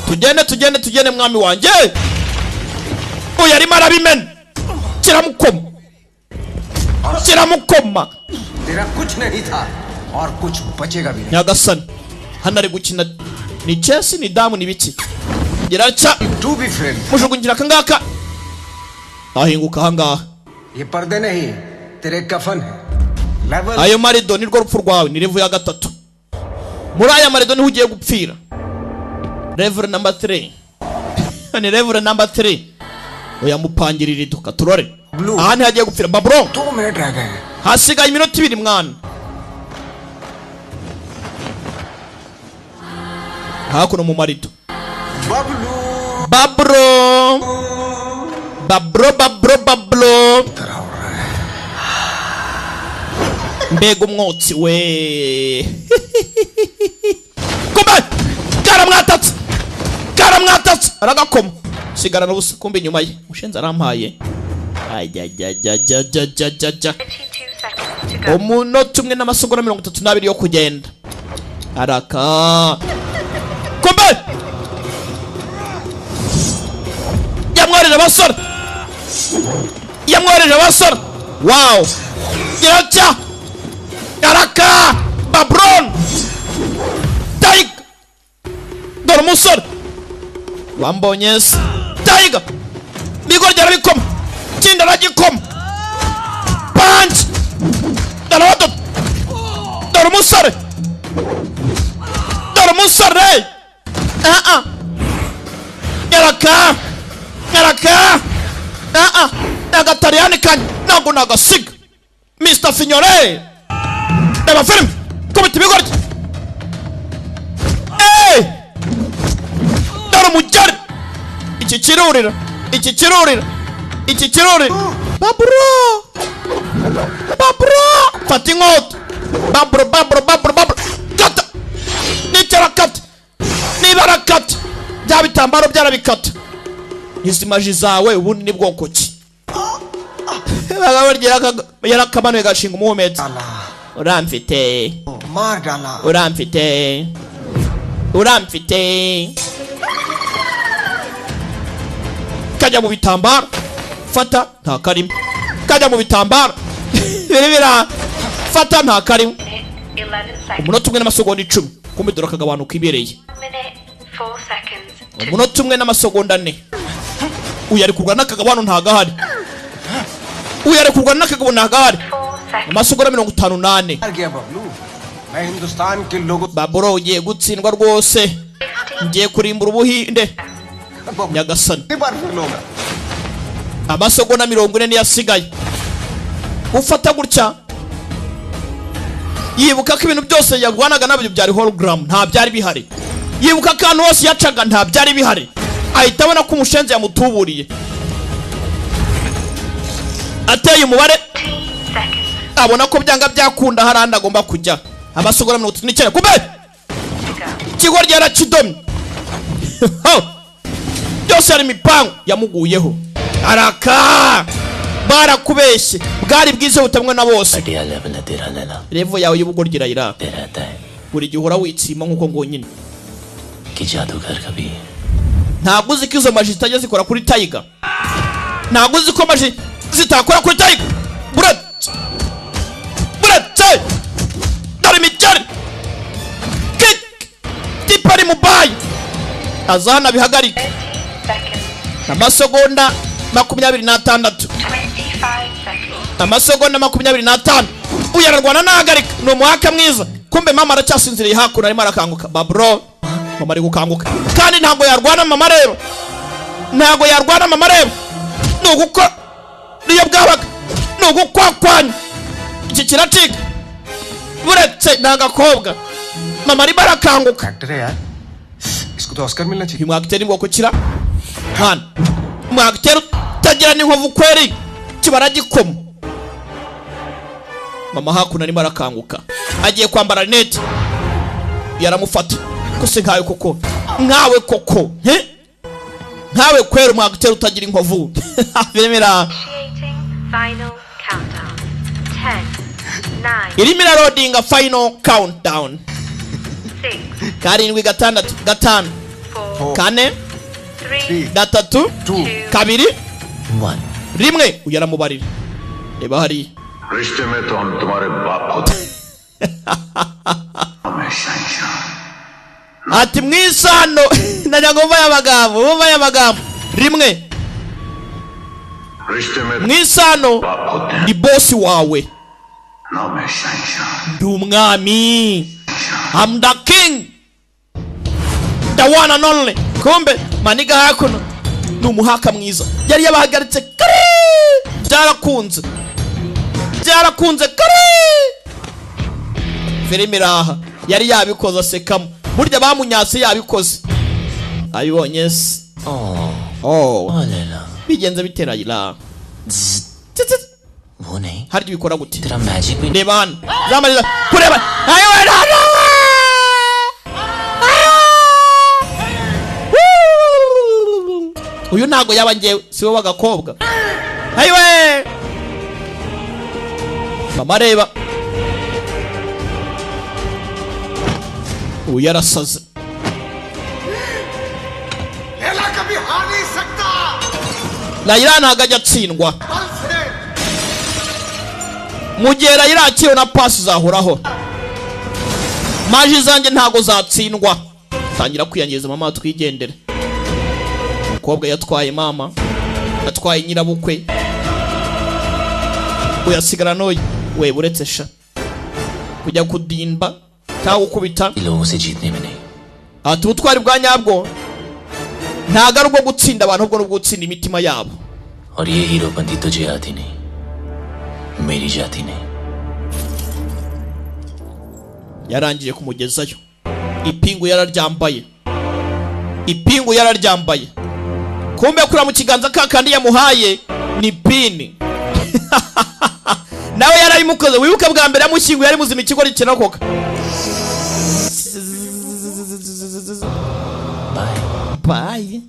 Tugende tugende tugende mwami wanjye. Uyarimo arabimena. Kiramukoma. Kiramukoma. तेरा कुछ नहीं था और कुछ बचेगा भी नहीं. Nyagasani. Hano ari gukina ni chess ni damu ni biki. Giraca. To be friend. Mujugunyira akangaka. Ahinguka ahangaha. ये पर्दे नहीं तेरे कफन है. Level. Ayo marido nirwo rupfu rwawe ni level ya gatatu. Muri aya marido niho ugiye gupfira. Level number 3. Ni level number 3. Uyamupangirira iduka turore. Aha ntihagiye gupfira Babro. 2 minute रह गए. Hasigaye iminota 2 mwana. Hakuno mu marido. Babro. Babro babro bablo. Mbega umwotsi we. Kumbe karamwatatse. Karamwatatse aragakoma. Sigara n'ubusa kumbe inyuma ye. Mushenzi arampaye. Ajajajajajajajja. Umunota umwe n'amasegonda 32 yo kugenda. Araka. Kumbe yamworeje abasore. Yamworeje abasore. Wow. Giraca. Araka. Babron. Tiger. Dore umusore. Wambonye se. Tiger. Bigoryi arabikoma. Kindi aragikoma. Punch. Dore umusore. Dore umusore. Araka. Araka. Agatariyani kanye. Ntabwo nagasiga. Mr. Fignore. Reba filime. Kubita ibigoryi. Dore umugeri. Iki kirurira. Iki kirurira. Iki kirurira. Babro. Babro. Fata inkota. Babro babro babro babro. Kata. Nicarakata. Niba arakata. Bya bitambaro byarabikata. Izi maji zawe ubundi ni bwoko ki? Yarakamanuye gashinga umuhumetso. Uramfite. Uramfite. Uramfite. Kajya mu bitambaro. Fata nta karimo. Kajya mu bitambaro. Birebera. Fata nta karimo. Umunota umwe n'amasegonda 10. Kumbe dore akagabanuka ibereye. Umunota umwe n'amasegonda 4. Uyu ari kurwana n'akagabano ntagahari. Uyu ari kurwana n'akagabo ntagahari. Amasegonda 54. Baburo ugiye gutsindwa rwose. Ngiye kurimbura ubuhinde. Nyagasani. Amasegonda 40 niyo asigaye. Ufata gutya. Yibuka ko ibintu byose yarwanaga nabyo byari hologram, nta byari bihari. Yibuka ko ahantu hose yacaga nta byari bihari. Ahita abona ko umushenzi yamutuburiye. Ateye umubare. Abona ko byanga byakunda hari andi agomba kujya. Amasegonda 39. Kumbe ikigoryi yarakidomye. Byose ari imipango yamuguyeho. Araka. Barakubeshye. Bwari bwize butamwe na bose. Level yawe y'ubugoryi irayira. Buri gihe uhora witsima nkuko ngo nyine. Ntabwo uzi ko izo maji zitajya zikora kuri Tiger. Ntabwo uzi ko maji zitakora kuri Tiger. Buretse. Buretse. Dore imigeri. Kick. Tipa ari mubayi. Azana bihagarike. Amasegonda 26. Amasegonda 25. Uyu ararwana nahagarika. Ni umuhaka mwiza. Kumbe mama aracyasinziriye hakuno arimo arakanguka. Babro. Mama ari gukanguka. Kandi ntabwo yarwana mama rero. Ntabwo yarwana mama rero. Ni ugukora niyo bwabaga. Ni ugukwakwanya. Iki kiracika. Buretse ni agakobwa. Mama arimo arakanguka. Uyu mwagiteri ni bwoko kira. Mwana. Mwagiteri utagira n'inkovu kweri. Kibara gikoma. Mama hakuno arimo arakanguka. Agiye kwambara rinete. Yaramufata. Kose nkawe koko. Nkawe koko. He? Nkawe kwera umwagiteri utagira inkovu. Biremera. Final countdown. 10, 9, Irimo irarodinga final countdown. 7 6 5 4 3 2 1 uyu aramubarira reba hariya रिश्ते में तो हम तुम्हारे बाप होते ati mwisano ndagira ngo mva y'amagambo mva y'amagambo rimwe mwisano ni bosi wawe ndi umwami I'm the king the one and only kumbe maniga hakuno ni umuhaka mwiza yari yabahagaritse kare byarakunze byarakunze kare filime iraha yari yabikoze asekamo burya bamunyase yabikoze abibonye se oh bigenze bitera ira hari bikora gute reba hano zamarira kureba uyu ntago yaba ngewe si wowe w'agakobwa ayiwe mama reba uyu yarasaze Layla ntago ajya atsindwa mu gihe Layla akiriwe na pasi zahoraho maji zanjye ntago zatsindwa tangira kwiyangiriza mama twigendere umukobwa yatwaye mama yatwaye nyirabukwe uyasigara noye we buretse sha kujya kudimba cyangwa gukubita ati ubutwari bwa nyabwo ntago ari ubwo gutsinda abantu ahubwo ni ubwo gutsinda imitima yabo और ये हीरोपंती तुझे आती नहीं मेरी जाती नहीं yarangiye kumugezayo ipingu yararyambaye ipingu yararyambaye kumbe kura mu kiganza kakandi yamuhaye ni pini nawe yarayimukoze wibuke bwa mbere yamushyinguye yari muzima ikigo kirakoka bye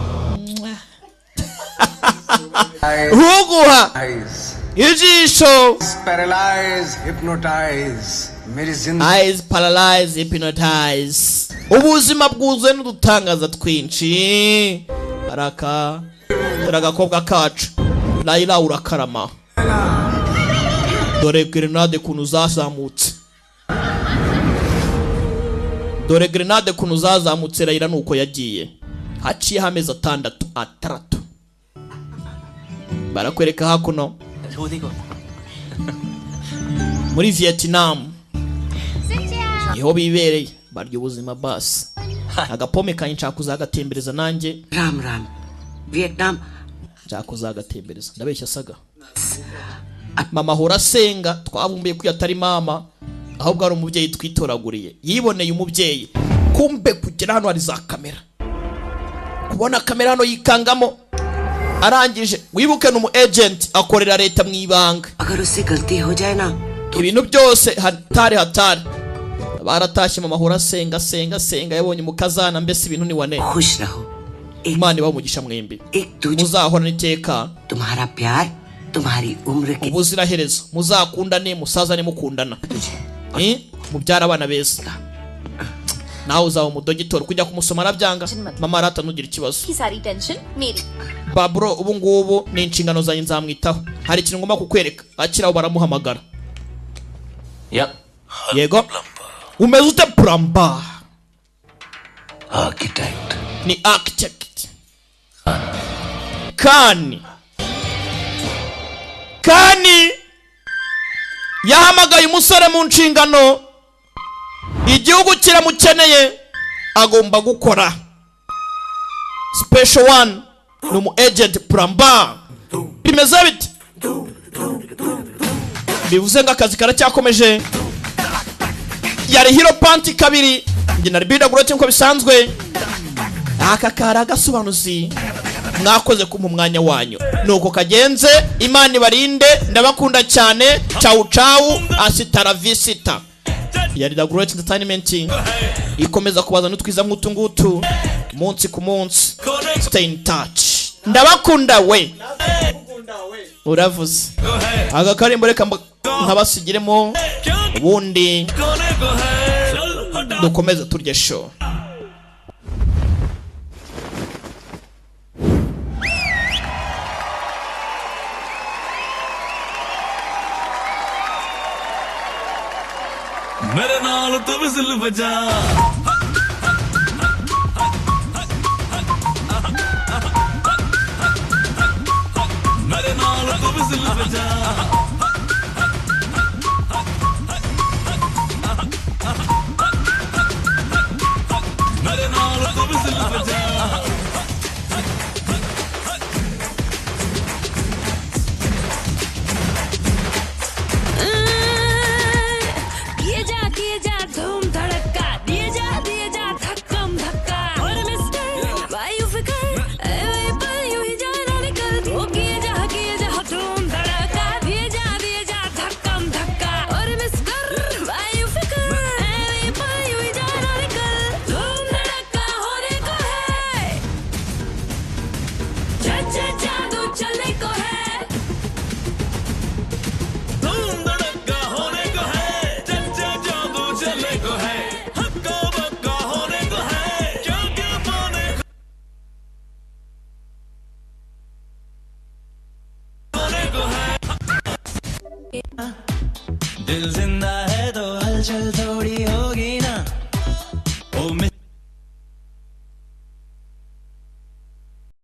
huguha ijisho paralyze hypnotize मेरी जिंदगी eyes paralyze hypnotize ubuzima bwuzuye n'udutangaza twinshi araka agakobwa kacu Layla urakarama dore grenade kuntu zazamutse dore grenade kuntu zazamutse Layla nuko yagiye haciyeho amezi 6 barakwereka hakuno muri Vietnam niho bibereye barya ubuzima basi agapome kanjye nshaka kuzagatembereza nanjye Ram Ram Vietnam nshaka kuzagatembereza ndabeshya saga mama ahora asenga twabumbuye ko atari mama ahubwo ari umubyeyi twitoraguriye yiboneye umubyeyi kumbe kugera hano hari za kamera kubona kamera hano yikangamo arangije wibuke ni umu agent akorera leta mu ibanga agar usse galti ho jaye na ibintu byose hatari hatari baratashye mama ahora asenga senga senga yabonye umukazana mbese ibintu ni wane khush raho Imana ibahe umugisha mwembi muzahorana iteka tumhara pyar tumhari umr ke ubuziraherezo muzakundane musazane mukundana mubyara abana beza nawe uzaba umudogitori kujya kumusoma arabyanga mama arata nugira ikibazo सारी tension मेरी baburo ubu ngubu ni inshingano zanjye nzamwitaho hari ikintu ngomba kukwereka akiraho baramuhamagara yego umeze ute plumber architect ni architect kani kani yahamagaye umusore mu nshingano igihugu kiramukeneye agomba gukora special one ni umu agent plumber bimeze bite bivuze ngo akazi karacyakomeje yari hero panti kabiri njye na Ribida Grote nko bisanzwe aka kari agasobanuzi mwakoze kumpa umwanya wanyu nuko kagenze Imana ibarinde ndabakunda cyane ciao ciao asitara visita yari The Great Entertainment ikomeza kubaza n'utwiza nk'utu ngutu munsi ku munsi stay in touch ndabakunda we uravuze aka karimbo reka nkabasigiremo ubundi Dukomeze turye show. मेरे नाल तू विसल बजा मेरे नाल तू विसल बजा मेरे नाल तू विसल बजा किए जा धूम धड़का दिए जा धक्कम धक्का और मिस्टर वायु फिकर ए पर यूं ही जाना निकल वो किए जा धूम धड़का दिए जा धक्कम धक्का और मिस्टर वायु फिकर ए पर यूं ही जाना निकल धूम धड़का होने को है जा जादू चलने को है धूम धड़का होने को है चलने को है हक्का बक्का होने को है क्या क्या पाने होने को है दिल जिंदा है तो हलचल थोड़ी।